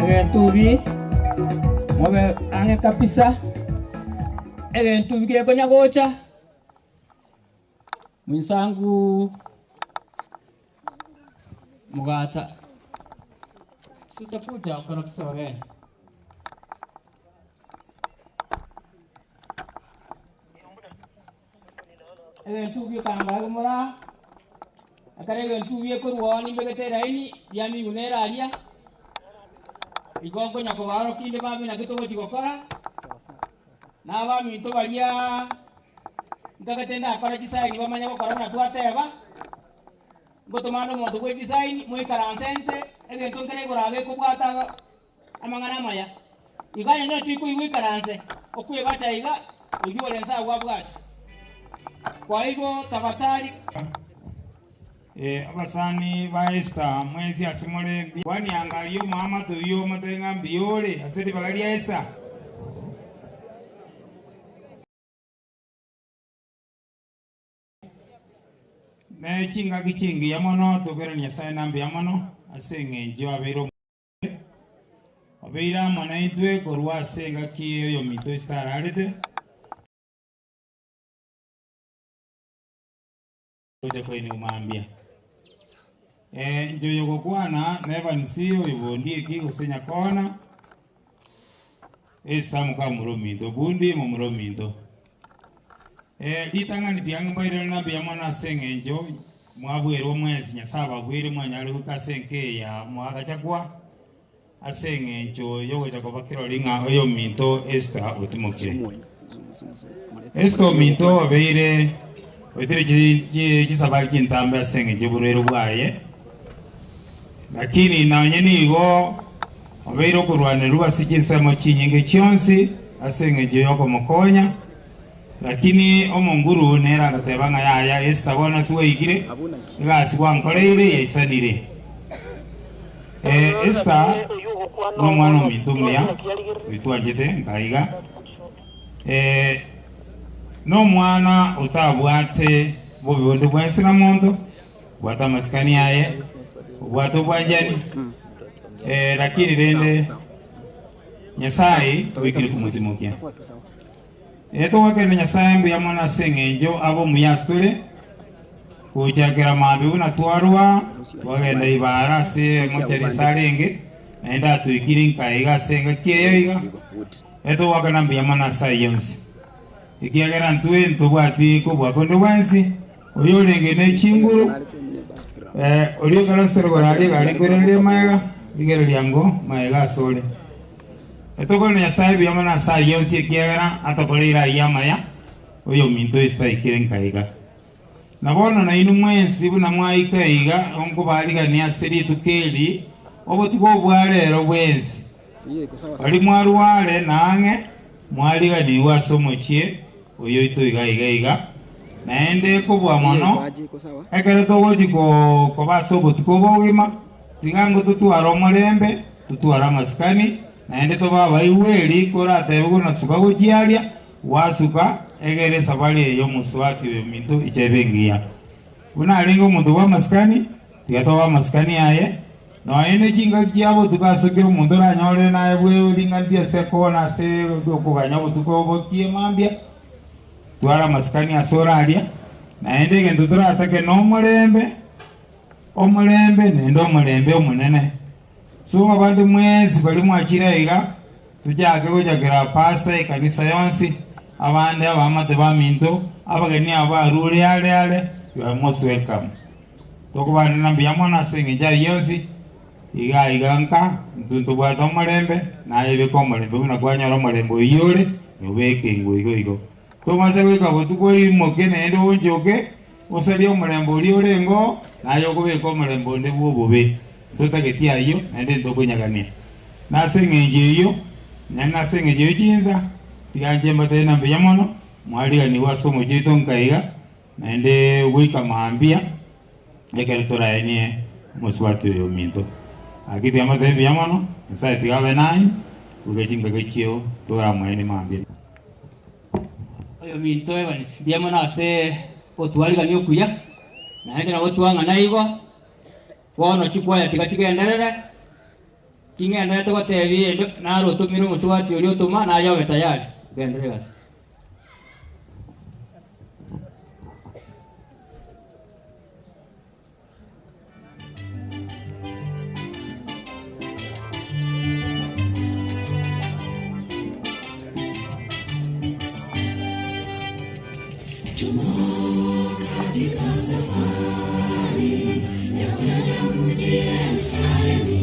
Egentubi mobe ang'e kabisa, egentubi gekonya gocha mwinsangu mugata sitakuja mkono kisore egentubi kanga gumura akare egentubi ekorwani mbegete eraini riamiguna eraria igo nkonya kobaro kinde babe naki togochi gokora na abaminto baria nkagete ndakora chisaini bamanya gokora buna twateba ngotomana omonto bwa edesign moikaranse ense egento nkere igoro agekobwata amang'ana amaya iga aye noyo twikoigwa ikaranse okwebacha iga Oywo ore nse agwo abwate. Kwa hivyo tafadhali. Abasani ba Esther mwensi ase more mbuya. Kwani anga ayio omoamate oyio omotebi ng'a mbuya ore ase ribaga ria Esther. Ne chingaki chingiya mono tokoirania Nyasae na mbuya mono ase eng'encho abeire omobe, obeire amo naintwe korwa ase engaki oyominto Esther ararete. Gocha kwaino mambia. Inche oyogokwana n'Evans oyo Bondieki gose Nyakona, Esther moka momura ominto, Bundi momura ominto. Ritang'ani tiga ng'imbairere na mbuya mono ase eng'encho mwabwerwa mwensi, Nyasae ababwere mwanyare goika ase enka eye ya Mogachakwa, ase eng'encho y'ogocha koba kirori ng'a oyominto Esther otimokire. Esther ominto obeire oetire chisabari chintambe ase eng'encho y'oborwaire bwaye, lakini nonye nigo obeire okorwanerwa ase chinsemo chinyinge chionsi ase eng'encho y'okomokonya, lakini omonguru nere agateba ng'a yaya Esther bono ase gwaikire, egasi gwankoreire yaisanire. Esther nomwana ominto omuya oitwanchete nkaiga. Nomwana otabwate bobe bonde bwensi na monto, obwate amasikani aye, obwate obwanchani, lakini rende Nyasae oikire komotimokia. Togwakera Nyasae mbuya mono ase eng'encho abe omuya ase tore, gochakera mambia buna twarwa, twagenda ibara ase emochari ase arenge, naende atoikire nka iga ase engaki eyo iga. Togwakana mbuya mono ase ayio onsi, ekiagera intwe ntobwati kobua konde gwensi, oyorenge ne chinguru, oria oikarasete rogoro aria iga are koiraneria magega, rigereria ngo magega asore. Tokore na Nyasae buya mono ase ayio onsi, ekiagera atokoreire ayio amaya, oyominto Yeso taikire nka iga. Na bono nainwe mwensi buna mwaika iga, nkobarigania ase rituko eri, obotuko obwa rero bwensi. Baria mwarware na ang'e mwariganigwe ase omochie oyo oito iga iga iga, naende kobua mono, ekero togochia koba ase obotuko obogima, tiga ngo totware omorembe, totware amasikani, naende tobe abaigweri, koratebigwe na suka gochia aria, gwasuka, egere esafari eye y'omosubati oyo ominto eche ebe engiya. Buna arenge omonto bw'amasikani, tiga tobe amasikani aye, Nonya ne chingaki chia botuko ase kera omonto oranyore naye bwe ring'ana ri'ase ekona ase okoganya obotuko bokie mambia, twara amasikani ase oraria, naende egento toratake nomorembe, omorembe naende omorembe omonene. So abande mwensi baria mwachire aiga, tochake gochakera pastor ekanisa yonsi, abande abaamate baminto, abageni aba barure are are, you are most welcome. Tokobaanera mbuya mono ase engencho ayio yonsi, iga iga nka intwe ntobwate omorembe, naye beka omorembe buna kwanyora omorembe oyio ore, nobeke ingo igo igo. Tomase goika botuko oimoke naende oonchoke, osarie omorembe oria orenge oo, naye okobeka omorembe onde bw'obobe. Ntotageti ayio, naende ntokonyagania. Nase engencho eyio, naende nase engencho eyio chinsa, tiga inche mbatebie na mbuya mono, mwariganigwe ase omochie oito nka iga, Naende goika mambia, ekero toraenie omosubati oyo ominto. Gaki tiga motebe mbuya mono, Nyasae tiga abe naye, goika chingaki echio toramoenie mambia. Oyominto Evans, mbuya mono ase otwarigania okuya, naende nabo twang'ana igo, bono chikwaya tiga chigenderere, king'enderete gotebia ende naro otomire omosubati oria otoma naye obe tayari, genderera egasi. Tumo katika safari ya kwenda mji Yerusalemu,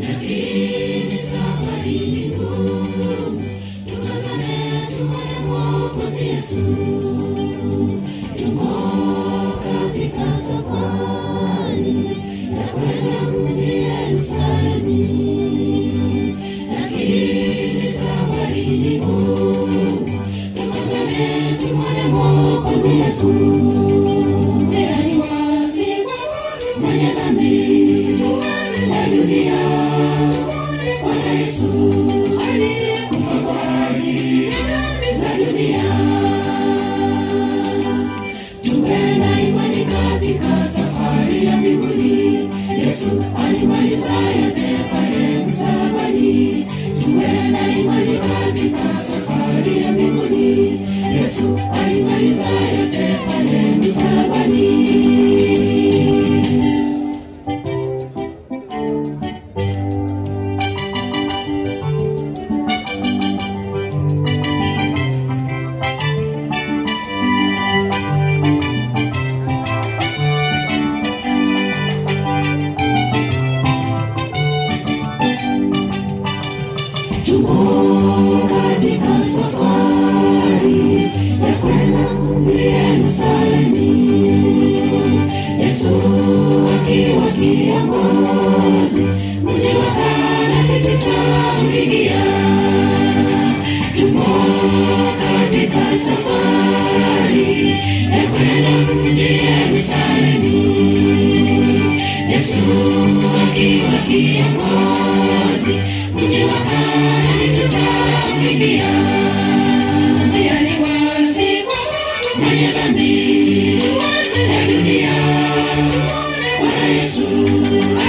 lakini safari ni ngumu. Tukazane tumwone Mwokozi Yesu. Tumo katika safari ya kwenda mji Yerusalemu, lakini safari ni ngumu. Tumwone Mwokozi Yesu. Njia ni wazi kwa mwenye dhambi, wa dunia. Tumwone Bwana Yesu aliyekufa kwa ajili ya dhambi za dunia. Tuwe na imani katika safari ya mbinguni. Yesu alimaliza yote pale msalabani. Tuwe na imani katika safari ya mbinguni. Yesu alimaliza yote pale msalabani. Tumo katika safari ya kwenda Yerusalemu, Yesu akiwa kiongozi, mji wa Kanaani tutauingia. Tumo katika safari ya kwenda mji Yerusalemu, Yesu akiwa kiongozi, mji wa Kanaani tutauingia. Njia ni wazi kwa mwenye dhambi, ya dunia. Tumwone Bwana Yesu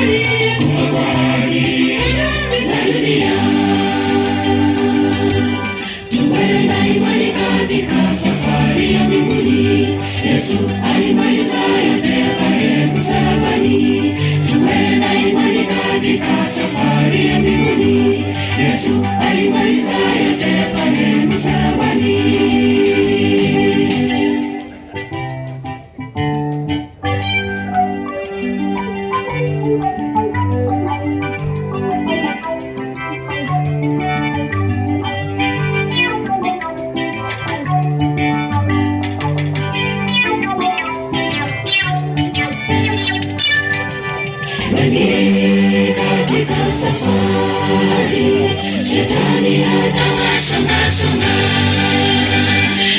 aliyekufa kwa ajili ya dhambi za dunia. Tuwe na imani katika safari ya mbinguni. Yesu alimaliza yote pale msalabani. Tuwe na imani katika safari ya mbinguni. Yesu alimaliza yote pale msalabani. Wengi katika safari, shetani atawasongasonga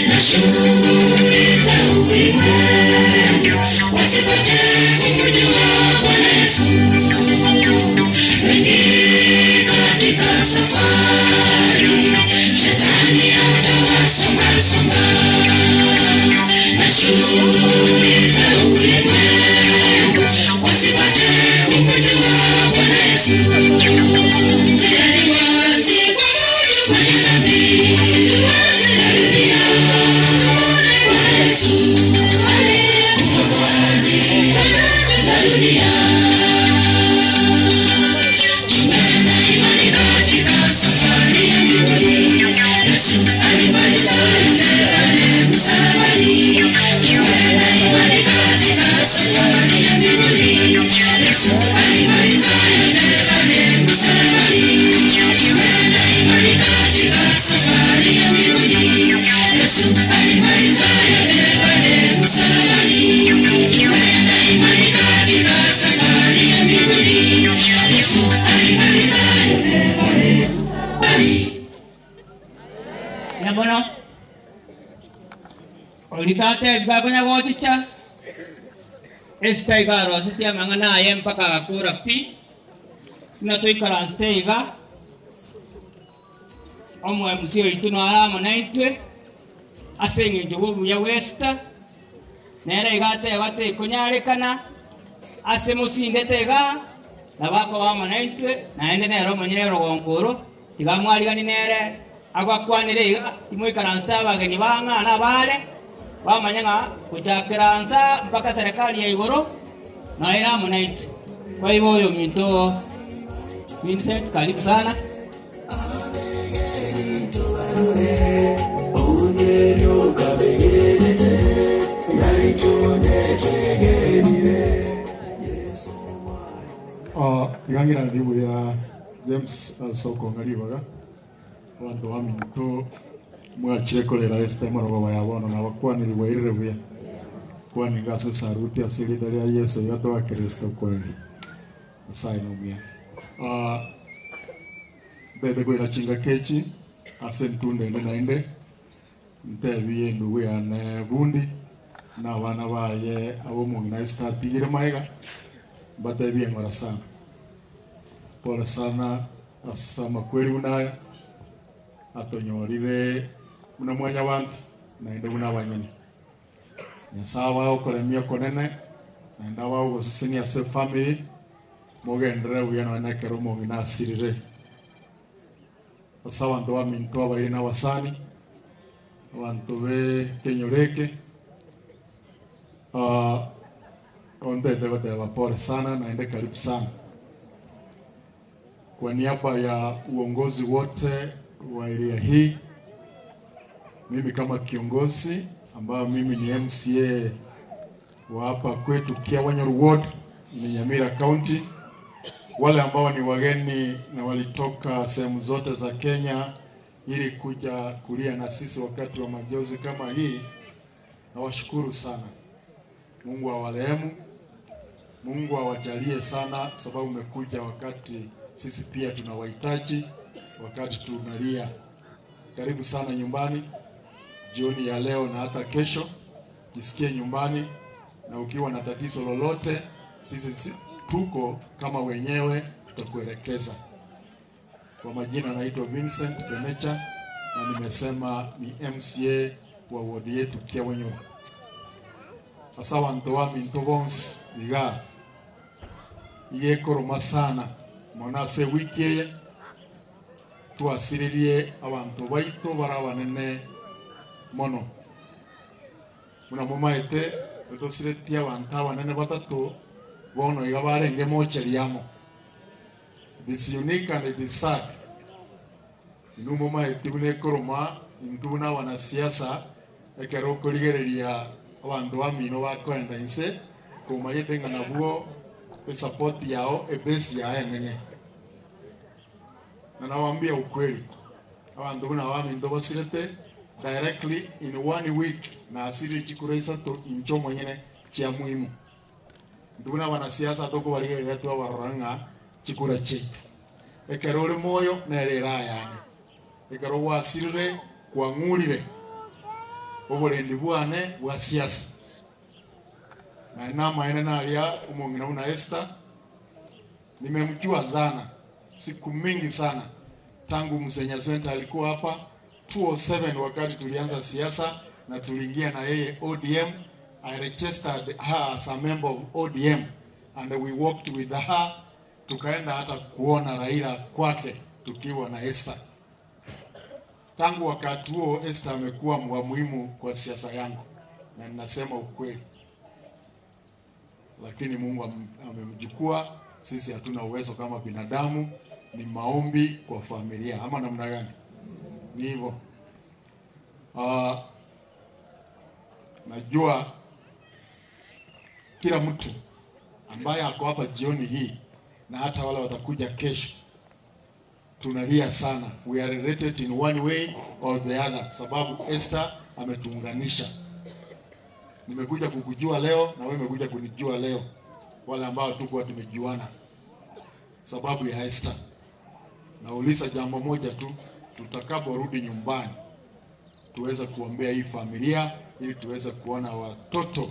na shughuli za ulimwengu, wasipate kumjua Bwana Yesu. Wengi katika safari, shetani atawasongasonga na shughuli za ulimwengu, wasipate kumjua Bwana Yesu. Njia ni wazi kwa mwenye dhambi, ya dunia. Tumwone Bwana Yesu aliyekufa kwa ajili ya dhambi za dunia. Tuwe na imani katika safari ya mbinguni. Yesu alimaliza yote pale msalabani. Tuwe na imani katika safari ya mbinguni. Yesu alimaliza yote pale msalabani. Tuwe na imani katika safari ya mbinguni. Yesu alimaliza yote pale msalabani. Tuwe na imani katika safari ya mbinguni. Yesu alimaliza yote pale msalabani. Nabono olikate gakonya gochicha esita igarositie amang'ana aye mpaka agakura pi buna toikaransete iga omwemusi oito naro amo na intwe ase eng'encho bwa obuya bwa esita nere iga ateba tekonyarekana ase mosindete iga nabo akoba amo na intwe naende nere omonyene orogongo oro tiga mwarigani nere agwakwanire iga timoikaransete abageni bang'ana abare bamanya ng'a gochakera nsa mpaka serikali ya igoro naere amo na intwe. Kwa hivyo oyo minto Vincent, karibu sana. Igangira ribu ya James Soko ngaribaga abanto baminto mwachire korera Esther morogoba ya bono na bakwaniri bwairire buya kwaninga ase saruti ase rita ria Yesu iga twa Kristo kweri Nyasaye nomuya. Mbete kwira chinga kechi ase ntunda ende naende Ntebie endugu yane Bundi, na abana baye ab'omong'ina Esther atigire magega, mbatebie ng'ora sana. Pole sana ase amakweri buna aya, atonyorire buna mwanyabanto, naende buna abanyene. Nyasae abae okoremia okonene, naende abae ogosesenia ase efamiri, mogenderere buya nonya nekero omong'ina asirire. Ase abanto baminto abairi na abasani, abanto b'ekenyoro eke, ontete goteba pole sana naende karibu sana. Kwa niaba ya uongozi wote wa area hii, mimi kama kiongozi ambayo mimi ni MCA wa hapa kwetu Kiawanyoro Ward ni Nyamira County, wale ambao ni wageni na walitoka sehemu zote za Kenya ili kuja kulia na sisi wakati wa majozi kama hii, nawashukuru sana. Mungu awarehemu, Mungu awajalie sana, sababu umekuja wakati sisi pia tunawahitaji, wakati tunalia. Karibu sana nyumbani jioni ya leo na hata kesho, jisikie nyumbani, na ukiwa na tatizo lolote, sisi tuko kama wenyewe, tutakuelekeza. Kwa majina naitwa Vincent Kemecha na nimesema ni MCA wa wodi yetu Kiawenyoro. Ase abanto baminto bonsi iga igekoroma sana mono ase ewiki eye twasiririe abanto baito bare abanene mono. Buna momaete etosiretie abanto abanene batato bono iga barenge mocheri amo. It is unique and it is sad. Inwe momaeti buna ekoroma intwe buna abanasiasa ekero okorigereria abanto bamino bakoenda inse komanyete ng'a nabwo esupport yao ebase yao enene. Na nawaambia ukweli abanto buna abaminto basirete directly in one week nasirire chikura isato inche omonyene chia muhimu. Intwe buna abanasiasa tokobarigereria twabarora ng'a chikura chiaito. Ekero ore moyo nere erayane, ekero gwasirire kwang'urire oborendi bwane bwa siasa. Naende namaene naria omong'ina buna Esther, nimemjua sana siku mingi sana tangu Mzee Nyaswenta alikuwa hapa 207 wakati tulianza siasa na tuliingia na yeye ODM. I registered her as a member of ODM and we worked with her, tukaenda hata kuona Raila kwake tukiwa na Esther. Tangu wakati huo Esther amekuwa wa muhimu kwa siasa yangu, na ninasema ukweli, lakini Mungu amemchukua. Sisi hatuna uwezo kama binadamu, ni maombi kwa familia ama namna gani? Ni hivyo. Najua kila mtu ambaye ako hapa jioni hii na hata wale watakuja kesho, tunalia sana. We are related in one way or the other, sababu Esther ametuunganisha. Nimekuja kukujua leo na wewe umekuja kunijua leo, wale ambao tukuwa tumejuana sababu ya Esther. Nauliza jambo moja tu, tutakaporudi nyumbani tuweze kuombea hii familia ili tuweze kuona watoto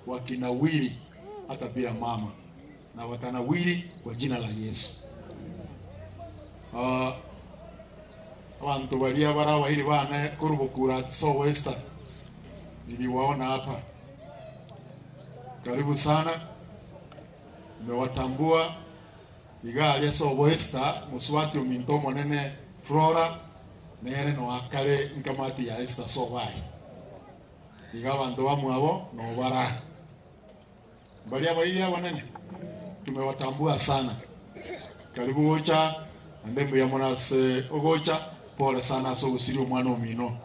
wakinawiri hata bila mama, na watanawiri kwa jina la Yesu. Abantu baria barabahiri bane korubukura so Esther niliwaona hapa, karibu sana, nimewatambua igaria sobo Esther muswati ominto monene Flora nere no akare nkamati ya Esther sobari iga abanto bamwabo no bara baria bairi abanene tumewatambua sana. Karibu gocha ande mbuya monase ogocha pole sana ase ogosiria omwana omino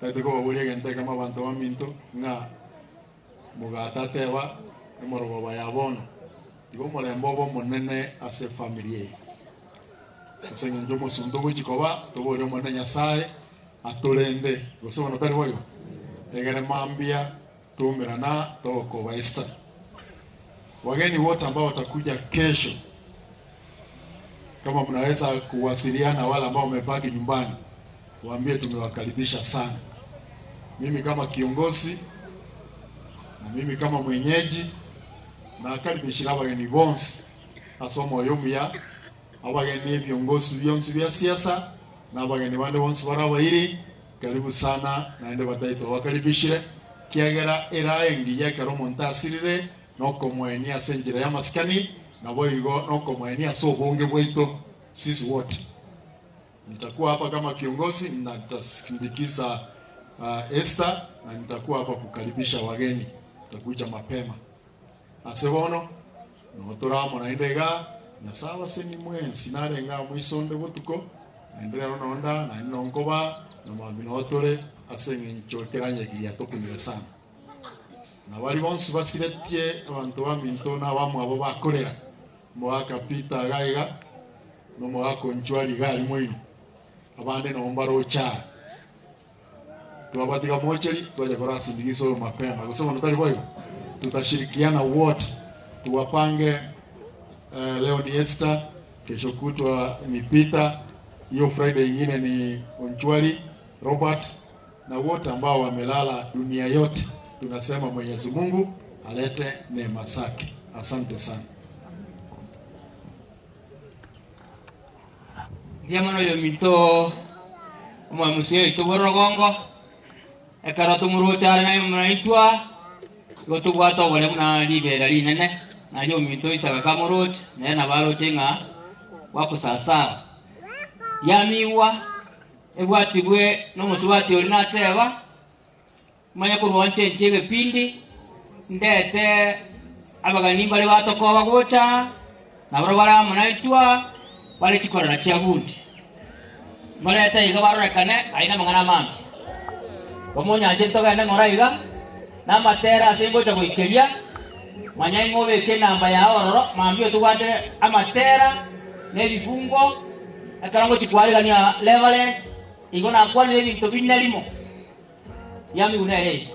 taete kobaboria egento ekemo abanto baminto ng'a mogatateba emorogoba ya bono igo omorembe obe omonene ase efamiri eye ase eng'encho omosunte ogochi koba toborie omonene Nyasaye atorende gose bono tari boigo egere mambia tuumirana togokoba Esther. Wageni wote ambao watakuja kesho, kama mnaweza kuwasiliana wale ambao wamebaki nyumbani, Waambie tumewakaribisha sana. Mimi kama kiongozi na mimi kama mwenyeji nakaribishira abageni bonsi ase omoyo omuya abageni viongozi bionsi bya siasa na abageni bande bonsi barabairi karibu sana naende bataito bakaribishire kiagera era engiya ekero omonto asirire nokomwenia ase enchera ya masikani nabo igo nokomwenia ase obonge bwaito sisi wote. Nitakuwa hapa kama kiongozi na nitasindikiza Esther na nitakuwa hapa kukaribisha wageni, nitakuja mapema ase bono notoramo naende iga nyasaye ase nimwensi narenga mwisonde botuko naende rero nonda naende nonkoba na mambi notore ase eng'encho ekeranyegiria tokumire sana na bari bonsi basiretie abanto baminto na abamwe abo bakorera omogaka Peter iga iga na omogaka Onchwari iga ari moino abande nabo mbarocha twabatiga mocheri twaja korasindikiza oyo mapema gose bono tari boigo tutashirikiana wote tuwapange. Leo ni Esther, kesho kutwa ni Peter, hiyo Friday ingine ni Onchwari Robert na wote ambao wamelala dunia yote, tunasema Mwenyezi Mungu alete neema zake. Asante sana. Ndiamano yo minto omwamusi oito bwa orogongo ekero tomoruchare naye moraitwa igo tobwate obore buna ribera rinene naye ominto oisaga kamoroche naye nabo aroche ng'a bwakosasawa yamiwa ebwatibwe na omosubati oria nateba manye korwa nchenche egepindi ndete abagani mbare batokoba gocha nabaro baramonaitwa bare chikorera chia bundi marete iga barorekane aina amang'ana amange omonyanche ntogende ng'ora iga na amatera ase ngocha goikeria manya ing'o obeke enamba yao ororo mambia otobwate amatera na ebifungo ekero ngochikwarigania reverend igo nakwanire ebinto bine rimo yamiguna ere eye.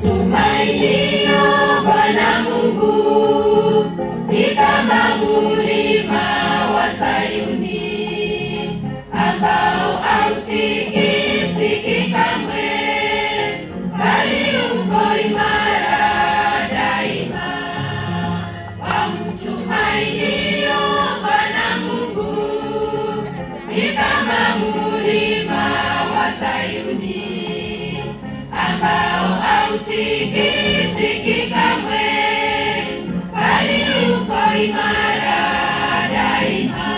Wamtumainio Bwana Mungu ni kama mlima wa Sayuni ambao hautikisiki kamwe, bali uko imara daima. Wamtumainio Bwana Mungu ni kama mlima wa Sayuni ambao hautikisiki kamwe, bali uko imara daima.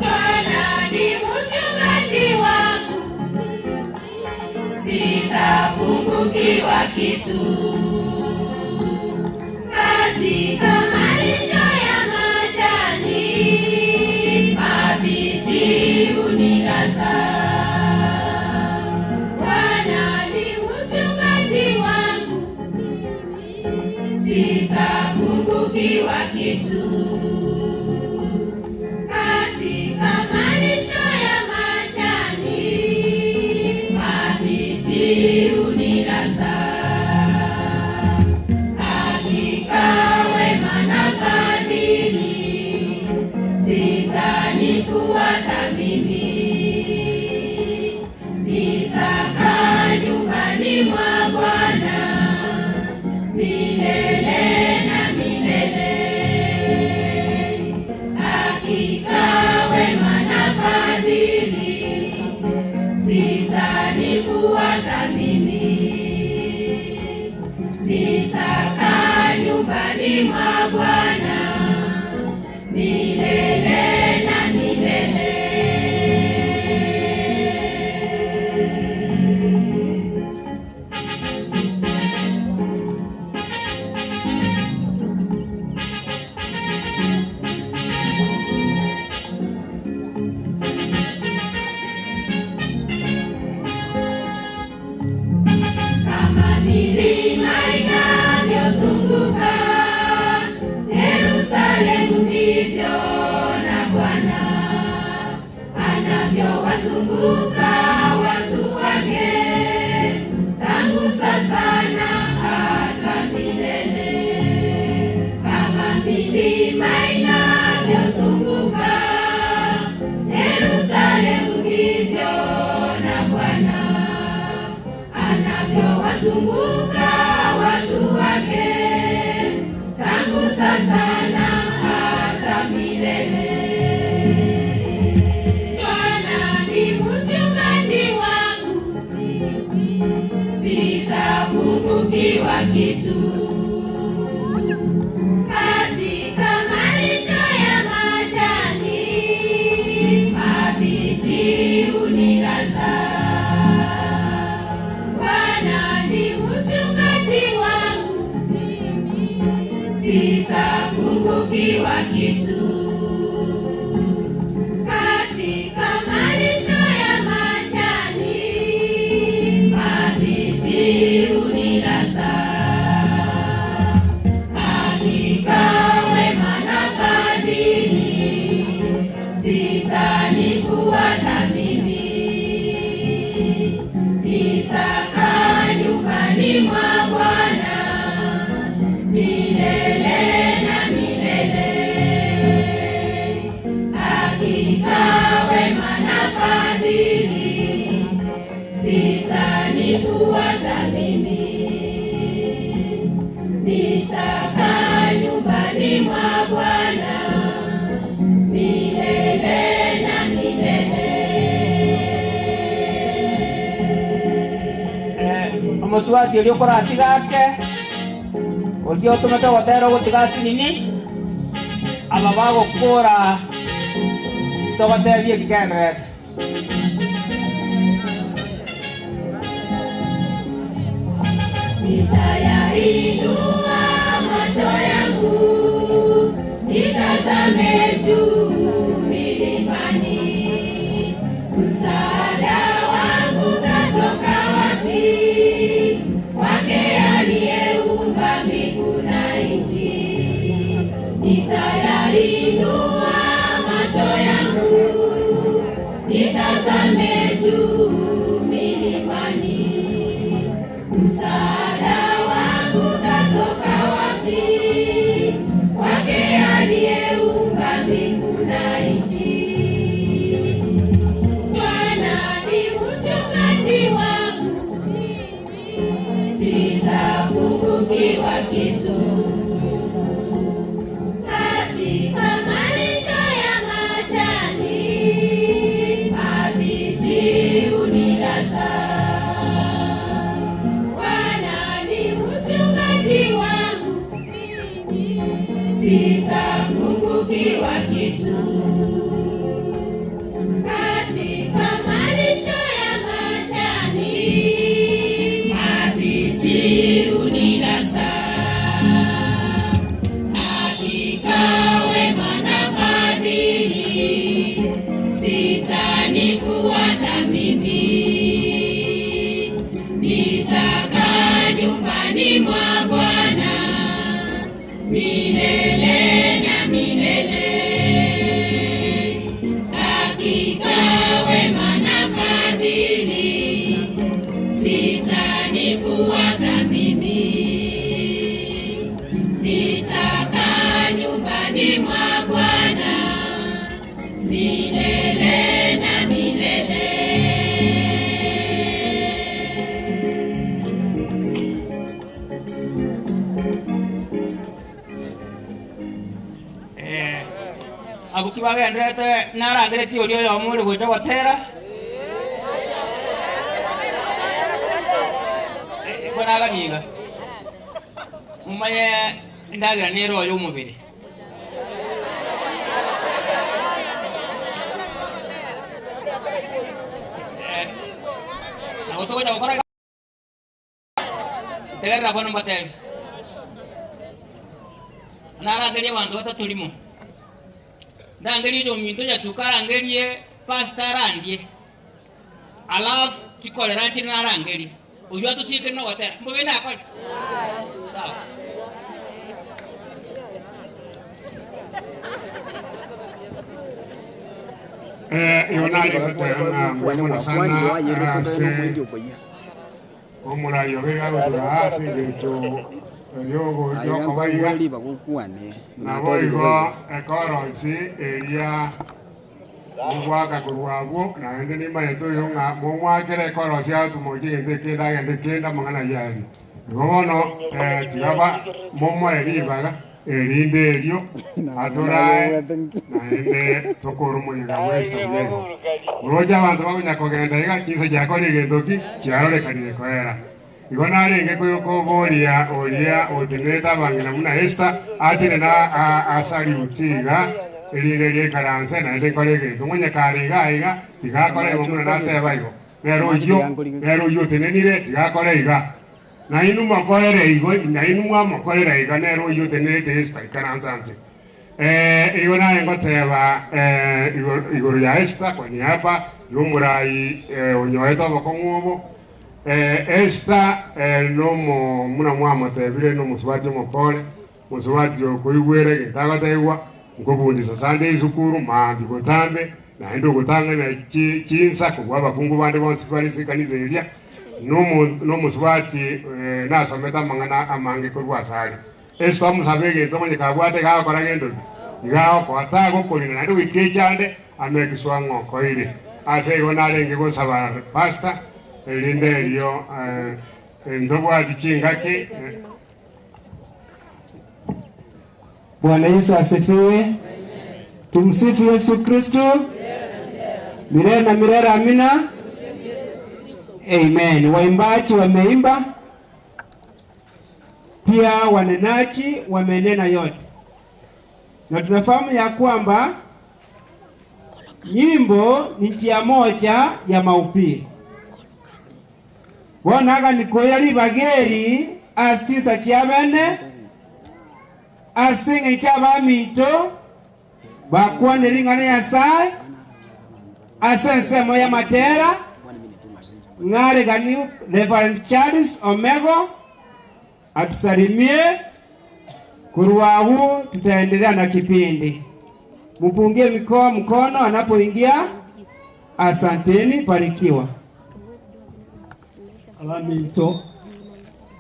Bwana ni mchungaji wangu, sitapungukiwa kitu. Katika malisho ya majani mabichi hunilaza. Bwana ni mchungaji wangu, sitapungukiwa kitu. Katika malisho ya majani mabichi hunilaza. Hakika wema na fadhili zitanifuata mimi, nitakaa nyumbani mwa Bwana milele na milele. Nitakaa nyumbani mwa Bwana milele na milele. Kama milima inavyozunguka Yerusalemu, ndivyo na Bwana anavyowazunguka watu wake tangu sasa na hata milele. Kama milima inavyozunguka Yerusalemu, ndivyo na Bwana anavyowazunguka watu wake tangu sasa na hata milele. Bwana ni mchungaji wangu, sitapungukiwa kitu. Katika malisho ya majani mabichi hunilaza. Bwana ni mchungaji wangu, sitapungukiwa kitu. Katika malisho ya majani mabichi hunilaza. Hakika wema na fadhili zitanifuata mimi, nitakaa nyumbani mwa Bwana milele na milele. Hakika wema na fadhili zitanifuata mimi, nitakaa nyumbani mwa Bwana milele na milele. Omusuati oria okoratiga ake oria otomete gotera ogotiga asinini aba bagokora togotebia ekigenderete. Nitayainua macho yangu nitazame juu milimani, msaada wangu utatoka wapi? Kwake aliyeumba mbingu na nchi. Nitayainua macho yangu nitazame juu milimani, msaada wangu utatoka wapi? Kwake aliyeumba mbingu na nchi. Bwana ni mchungaji wangu, sitapungukiwa kitu. Katika malisho ya majani mabichi hunilaza. Bwana ni mchungaji wangu, sitapungukiwa kitu. Katika malisho ya majani mabichi hunilaza. Hakika wema na fadhili zitanifuata mimi, nitakaa nyumbani mwa Bwana milele na milele. Hakika wema na fadhili zitanifuata mimi, nitakaa nyumbani mwa Bwana milele na milele. Agoki bagenderete narangeretie oria oyomo ore gocha gotera bonaganiga. Momanye endagera nere oyo omobere. Nabo togocha gokora iga. Tegerera bono mbatebi. Narangerie abanto batato rimo. Ndangerie oyominto onyachuka arangerie pastor arandie. Alafu chikorera nchire narangerie. Oyio atosiekire nogotera. Mbobe nakore? Sawa. Eh, igo nare goteba ng'a mbuya mono sana ase omorai obe iga agotura aa ase engencho yogo yokoba iga, naboigo ekorosi eria Mogwaka korwa abwo, naende nimanyete oyo ng'a momwakere ekorosia atumoche egento ekende agende kende amang'ana ayio aerie. Igo bono tiga ba momoe ribaga erinde erio atorae naende tokore omoyega bw'Esita buya igo. Oroche abanto bakonya kogenda iga chinsa chiakora egento ki? Chiarorekanire koera. Igo narenge koboria oria otenerete abang'ina buna Esta, atenene asariuti iga, erinde riaikaranse, naende nkore egento. Ng'onye kare iga aiga, tiga akore igo buna nateba igo. Nere oyio, nere oyio otenenire, tiga akore iga. Nainwe mokorere igo, nainwe mwamokorera iga, nere oyio otenerete Esta, ikaransa nse. Igo naye ngoteba igoro ya Esta kwa niaba y'omorai onyorete obokong'u obo. Esita nomo buna mwamotebire nomosubati omopore, omosubati okoigwera egento agotebiwa, nkobundisa Sunday esukuru maambia botambe, naende ogotang'ana chinsa kobua abakungu bande bonsi bare ase ekanisa eria, nomosubati nasomete amang'ana amange korwa asare. Esita omosabe egento omanye kabwate iga agokora gento ki? Iga agokoa tagokorina naende goika echande amekiswa ng'a okoire. Ase igo narenge gosaba pastor erinde erio ntobwati chingaki. Bwana Yesu asifiwe. Tumsifu Yesu Kristo. Milele na milele amina. Amen. Waimbaji wameimba. Pia wanenaji wamenena yote, na tunafahamu ya kwamba nyimbo ni njia moja ya mahubiri. Bono aganikoya ribaga eri ase chinsa chiabene, ase eng'encho abaminto bakwane ring'ana ria Nyasae ase ensemo y'amatera, ng'aregani Reverend Charles Omego atusalimie, korwa agwo tutaendelea na kipindi. Mupungie mikoa mkono anapoingia. Asanteni, barikiwa. Abaminto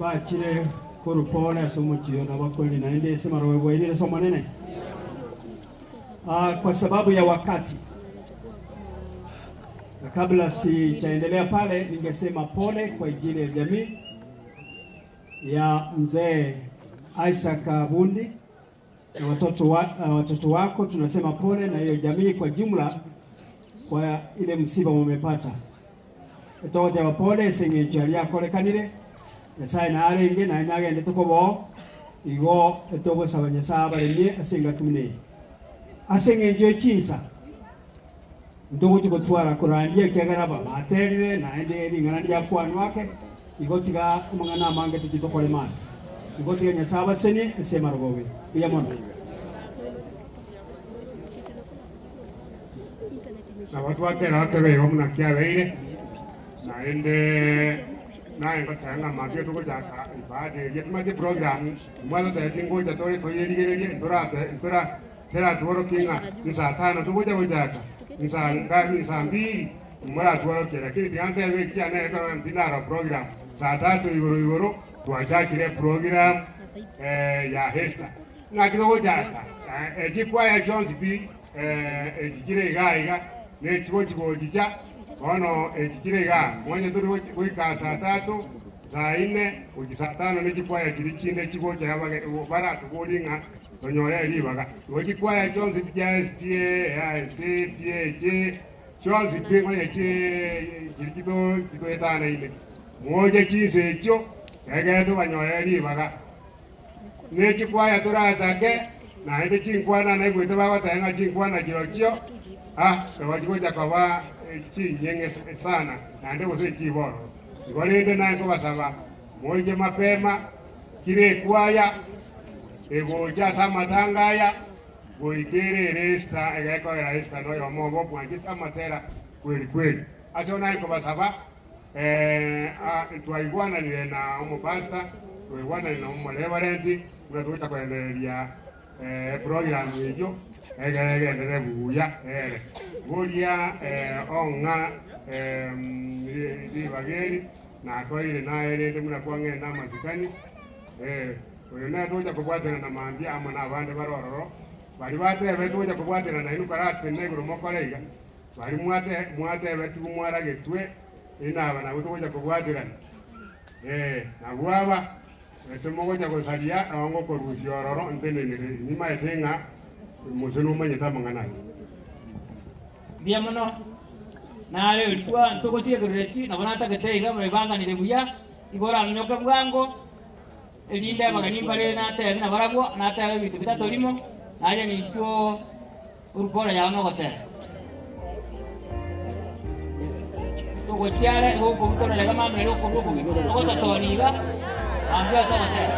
bachire korwa pore ase omochie oyo nabakweri naende ase marogo bwairire ase Omonene. Ah, kwa sababu ya wakati na kabla sijaendelea pale, ningesema pole kwa ajili ya jamii ya mzee Isaac Bundi na watoto, wa, watoto wako tunasema pole na hiyo jamii kwa jumla kwa ile msiba mumepata etogoteba pole ase eng'encho aria akorekanire Nyasaye narenge naye nagendete koboo igo etogosaba Nyasaye abaremie ase engaki buna eye ase eng'encho ye chinsa ntogochi gotwara korandia ekiagera aba baterire naende ring'ana ndiakwanwa ake igo tiga amang'ana amange tochi tokore mambia igo tiga Nyasaye abasenie ase emarogobe mbuya mono. Nabo twatera tobe igo buna kiabeire, naende naye ngoteba ng'a mambia togochaka ibada eria timanyeti program, mwatotebetie ngocha tore toyerigererie ntorate ntora teratworokie ng'a ni saa tano togocha gochaka, ni saa ngapi ni saa mbili moratworokie, lakini tiga ntebe ekiane ekero tindara program, saa tatu igoro igoro twachakire eprogram ya Esther. Ng'aki togochaka echikwaya chionsi pi echi chire iga iga, na echigochi gochicha, bono echi chire igaa, monye tori goika saa tatu, saa inne, gochia saa tano ne chikwaya chiria chinde chigocha abage baratoborie ng'a tonyore ribaga. Igo chikwaya chionsi pi chia SDA, AIC, PAG, chionsi pi onye chiria chito chitoetanaine, moche chinsa echio, ekere tobanyore ribaga. Na echikwaya toratake, naende chinkwana naigwete bagoteba ng'a chinkwana chirochio, ah, igo chigocha koba chinyeng'e sana, naende gose chibororo. Igo rende naye nkobasaba, moiche mapema, kera ekwaya egocha ase amatanga aya, goika ere ere Esther, egekogera Esther noyomo obo obwanchete amatera kweri kweri. Ase naye nkobasaba, Twaigwananire na omopastor, twaigwananire na omoreverend, buna togocha koendereria eprogram eyio, egere egenderere buya ere. Boria ong'a ribaga eri, nakoeire naye rende buna kwang'enda amasikani, oyo nere togocha kobwaterana mambia amo na abande bare ororo, baria batebete togocha kobwaterana nainwe karatenena igoro mokore iga. Baria mwatebetigwe mwaragetwe, inaba nabwo togocha kobwaterana. Ee, nabwo aba, ase mogocha gosaria nao ngokorusia ororo ntenenere, nimaete ng'a Mose nomanyete amang'ana aya. Mbuya mono, nare rikwa ntogosiegerereti, nabo natagete iga mwebanganire buya, igo oraminyoke bwango, erinde abageni mbare natebe nabarabwo, natebe ebinto bitato rimo, naye ninchuo. Orukora yao nogotera. Togochiara igo okobutorera iga mambia nario okorua obogima. Ogototonia iga mambia togotera.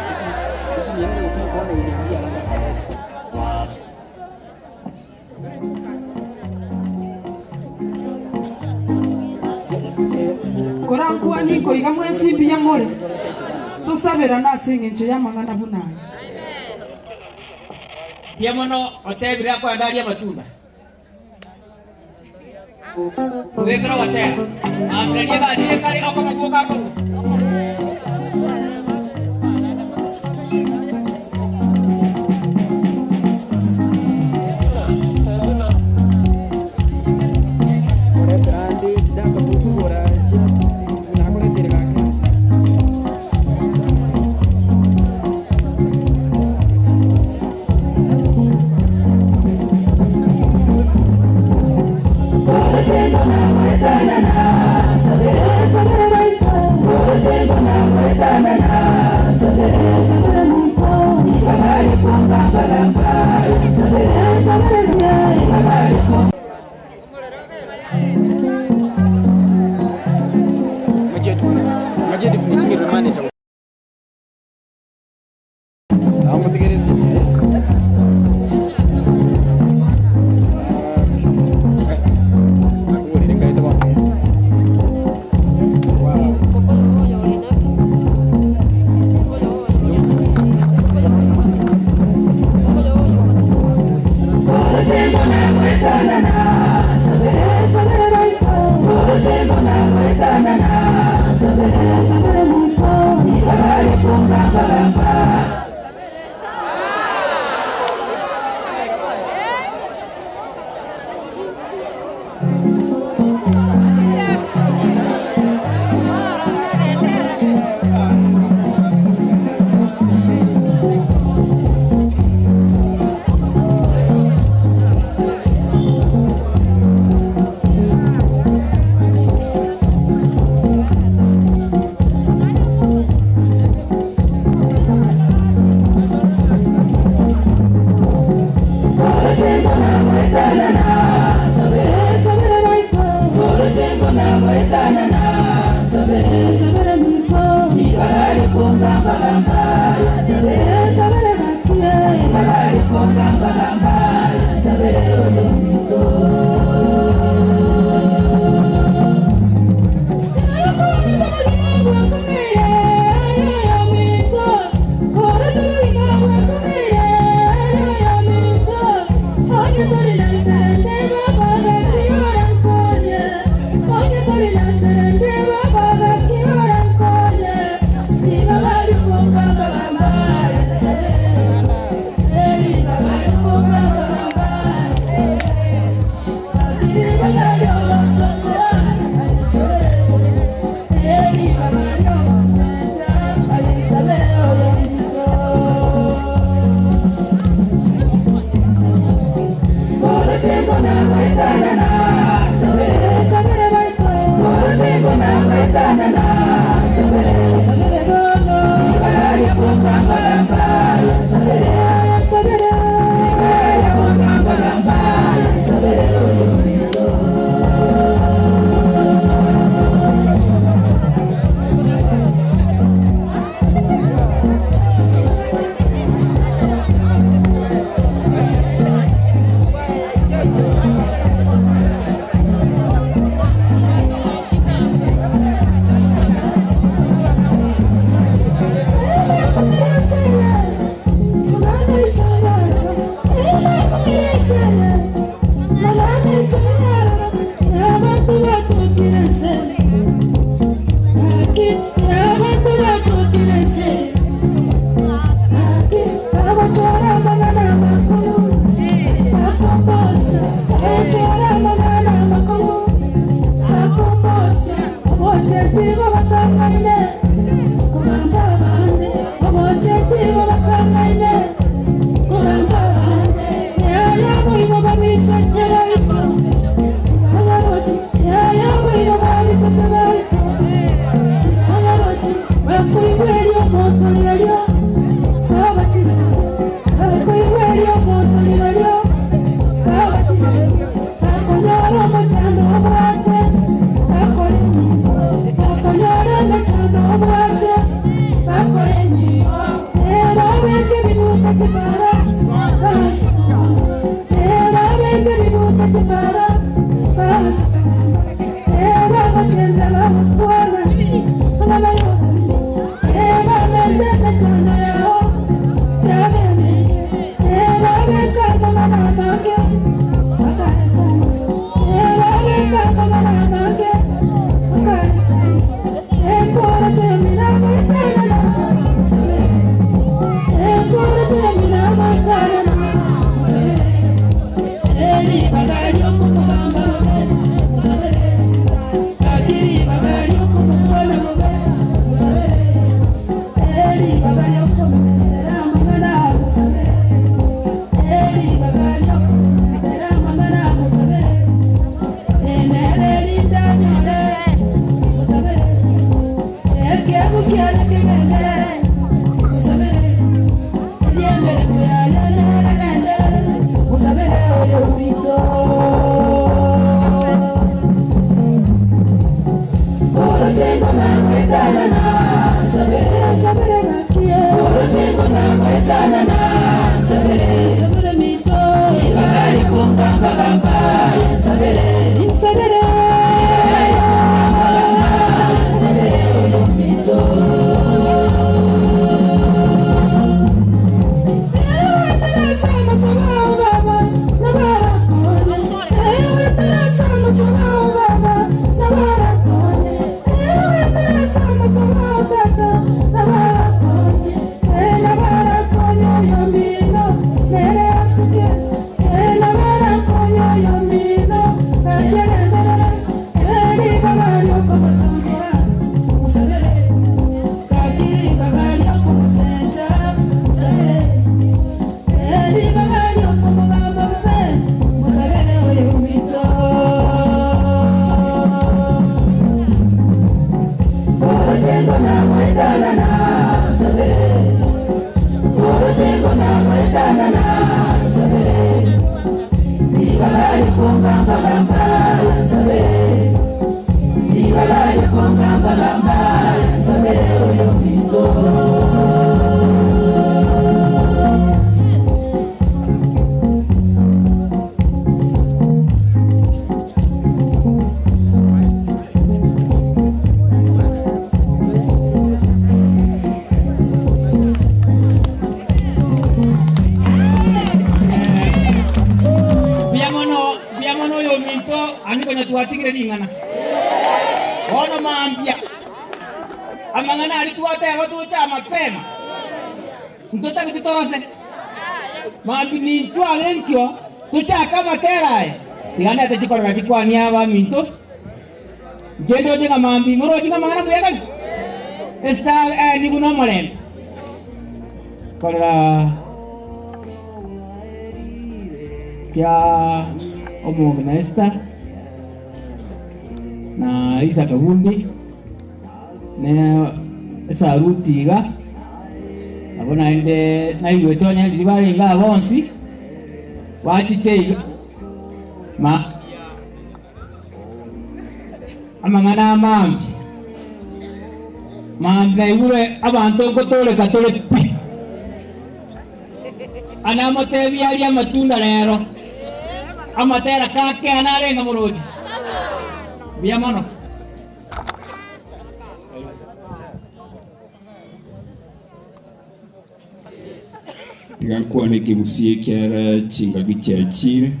Korankwanie nkoiga mwensi mbuya more, tosaberane ase engencho y'amang'ana buna aya. Mbuya mono otebire akoenda arie amatunda. Obekere ogotera. Mambia riria egasi eye kare okoba gwoka akorwa. Mbuya mono, mbuya mono oyominto, ani konya twatigire ring'ana. Bono mambia, amang'ana aria twateba tocha mapema, ntotagete torose. Mambia nintwe agenkio, tochake amatera aya. Tiga ndete chikorera chikwanie abaminto, inche ndoche ng'a mambia moroche ng'a amang'ana mbuya kare. Esita nigo nomorembe. Korera kia omong'ina Esther na Isaka Bundi ne esaruti iga, nabo naende naigwete onye riria barenge aa bonsi, bachiche iga ma amang'ana amambia, mambia naigure abanto nkotoreka tore pi. Anamotebia arie amatunda rero, amatera kake narenge moroche. Mbuya mono. Tiga nkwane ekegusii ekiara chingaki chiachire.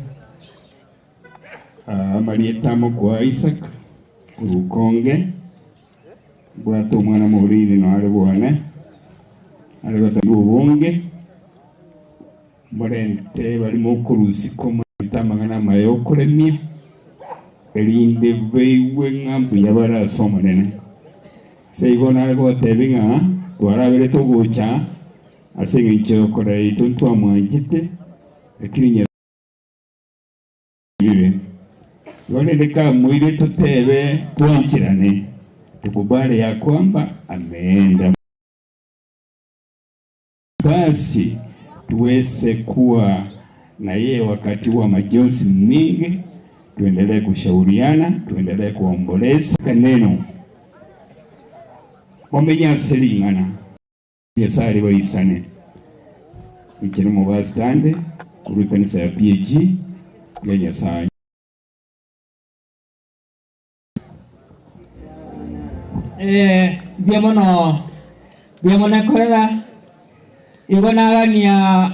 Amarieta amokoa Isaac korwa Ukonge, mbwate omwana moriri noare bwane, are goteba obonge, mborente baria mokorusia komorenta amang'ana amaya okoremia, erinde baigwe ng'a mbuya bare ase Omonene. Ase igo nare gobatebia ng'a twaraberete ogocha ase engencho y'okora yaito ntwamwanchete, lakini Nyasae Rire. Igo rende kamoire totebe twancherane, tukubali ya kwamba ameenda. Basi tuweze kuwa na yeye wakati wa majonzi mingi, tuendelee kushauriana, tuendelee kuomboleza neno bamenye ase ring'ana Nyasaye ribaisane. Inche nomobasita ande korwa ekanisa ya PAG ya Nyasaye. Eh, mbuya mono, mbuya mono ekorera, igo nagania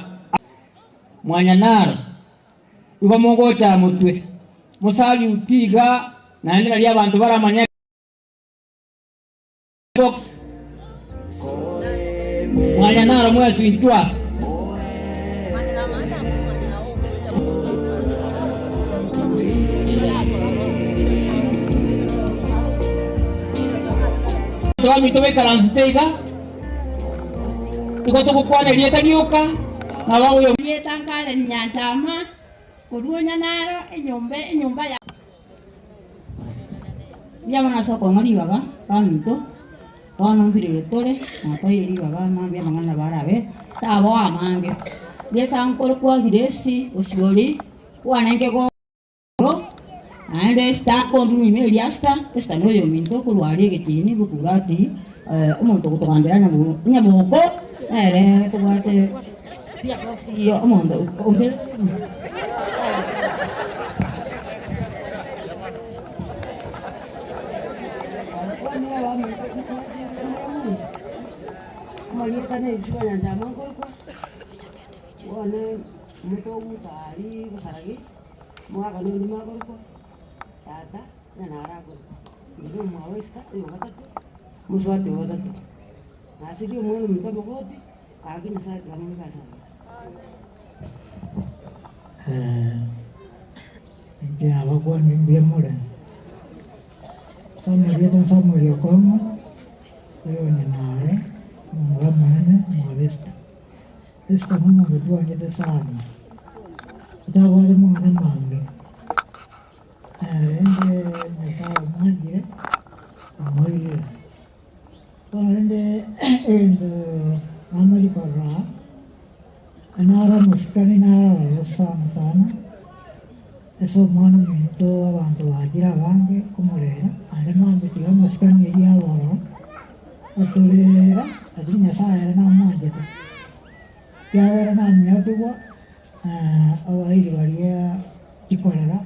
mwanyanaro, igo mogocha motwe, mosaluti iga, naende nario abanto baramanye. Box. Mwanya naro mwesintwa. Twamitwe baikaransete iga, igo togokwana erieta rioka, nabo oyo. Erieta Karen Nyanchama, korwa Onyanaro, enyomba enyomba ya. Mbuya mono ase okong'a ribaga, baminto, bono mbirire tore, natoire ribaga mambia amang'ana nabo arabe, taboa amange. Rieta nkorokwa Grace Osiori, kwanenge go naende Esther akondurwa ime eria Esther, Esther noyominto okorwa aria egecheni bokurati, omonto ogotogambera nyamu nyamoko. Nere tobwate box omonto onde. Amarieta na ebisuba nyanchama nkorokwa, bono omote ogoeta aria bosaragi, omogaka na onde makorokwa, tata onye naro akorokwa, inche na omwabo Esther oyo ogatato, omosubati ogatato. Nasirie omwana ominto omogoti, gaki Nyasaye tiga amobeke ase amaya. Inche nabakwanire mbuya more, ase amarieta Samuel Okong'o, oyo ng'ina are, omomura omonene omwabo Esther. Esther nomonto twanchete sana, otabwate mang'ana amange, rende Nyasaye omwanchire, omoirire. Bono rende egento namanyete korora aa, naro omosikani naro ororo sana sana, ase omwana ominto abanto bachire abange komorera, naende mambia tiga amasikani eyio abe ororo, otorera lakini Nyasaye ere namwanchete, ekiagera namiotigwa abairi baria chikorera,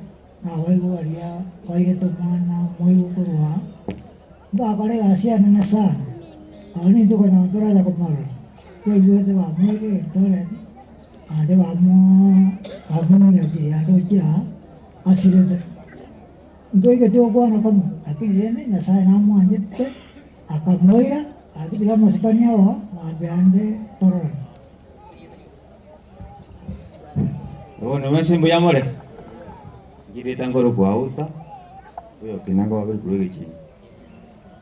na abaibwa baria bairete omwana omoigwa korwa aa, mbakore egasi enene sana, nonye nintwe okonyora toracha komorora, twaigwete bamoirire Eldoret, naende bamoo bamominyokirie naende ochire aa, asirete. Ntoigeti gokwana komo, lakini rende Nyasaye namwanchete, akamoira, gaki tiga amasikani ao mambia ande tororane. Bono mwensi mbuya more? Nchireta nkorokwa Auta, oyokina nkoba korwa egechini.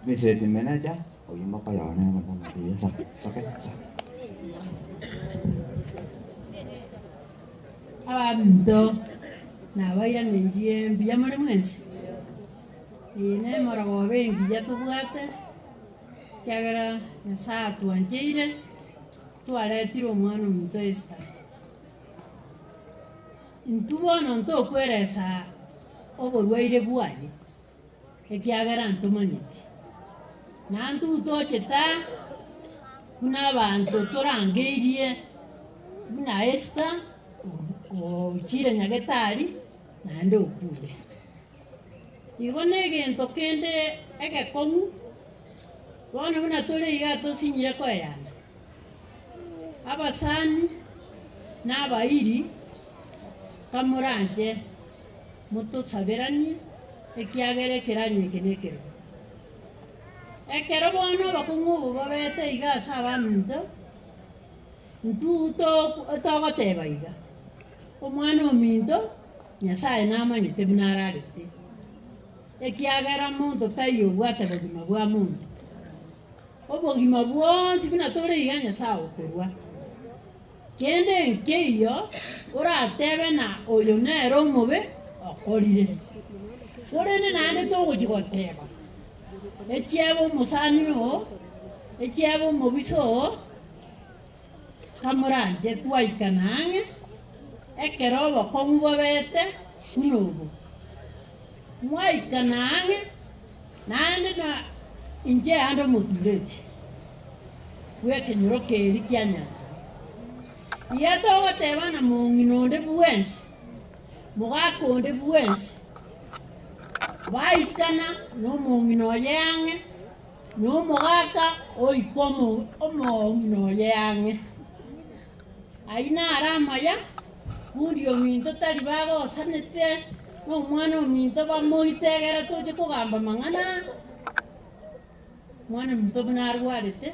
Miseti manager, oyio mokoyone omonto soka soka soka. Abanto nabairaneirie mbuya more mwensi? Eye nemorogoba engiya tobwate, ekiagera Nyasaye atwancheire, twaretire omwana ominto Esther. Intwe bono ntokweresa oborwaire bwaye, ekiagera ntomanyeti. Na intwe tochete aa, buna abanto torangeirie buna Esther ochire nyagetari naende okure. Igo na egento kende egekong'u, bono buna tore igaa tosinyire koeyana, abasani na abairi kamoranche motosaberanie, ekiagera ekeranyo eke nekerogo. Ekero bono obokong'u obo bobete iga ase abaminto, intwe togoteba iga, Omwana ominto, Nyasae namanyete buna ararete, ekiagera monto taiyo obwate bogima bwa monto. Obogima bwonsi buna tore iga Nyasae okorua. Kende nkeiyo oratebe na oyo nere omobe okorire. Korende naende togochia goteba, echiebe omosani oo, echiebe omobisa oo, kamoranche twaikana ang'e, ekero obokong'u bobete buna obo. Mwaikana ang'e, naende na inche ande omotureti bw'ekenyoro keria kia Nyanchwa. Iga togoteba na mong'ina onde bwensi, mogaka onde bwensi, baikana nomong'ina oye ang'e, na omogaka oika omong'ina oye ang'e. Ayio naro amaya, bundi ominto tari bagosanete, na omwana ominto bamoite egere toche kogamba amang'ana aa. Omwana ominto buna arwarete,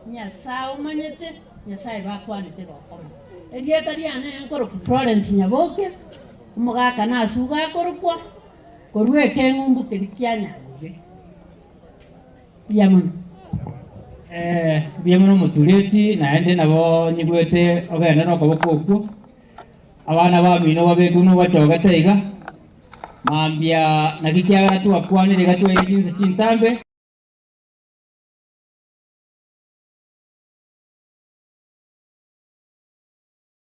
Nyasae omanyete, Nyasae bakwanete gokoma. Erieta riane nkorokwa Florence Nyaboke, omogaka nasuga akorokwa, korwa ekeng'umbu keria kia Nyanguge. Mbuya mono. Mbuya mono omotureti, naende nabo nyigwete ogende nokoboko okwo, abana bamino babekwe buna obachogete iga, mambia naki kiagera twakwanire iga twaire chinsa chintambe.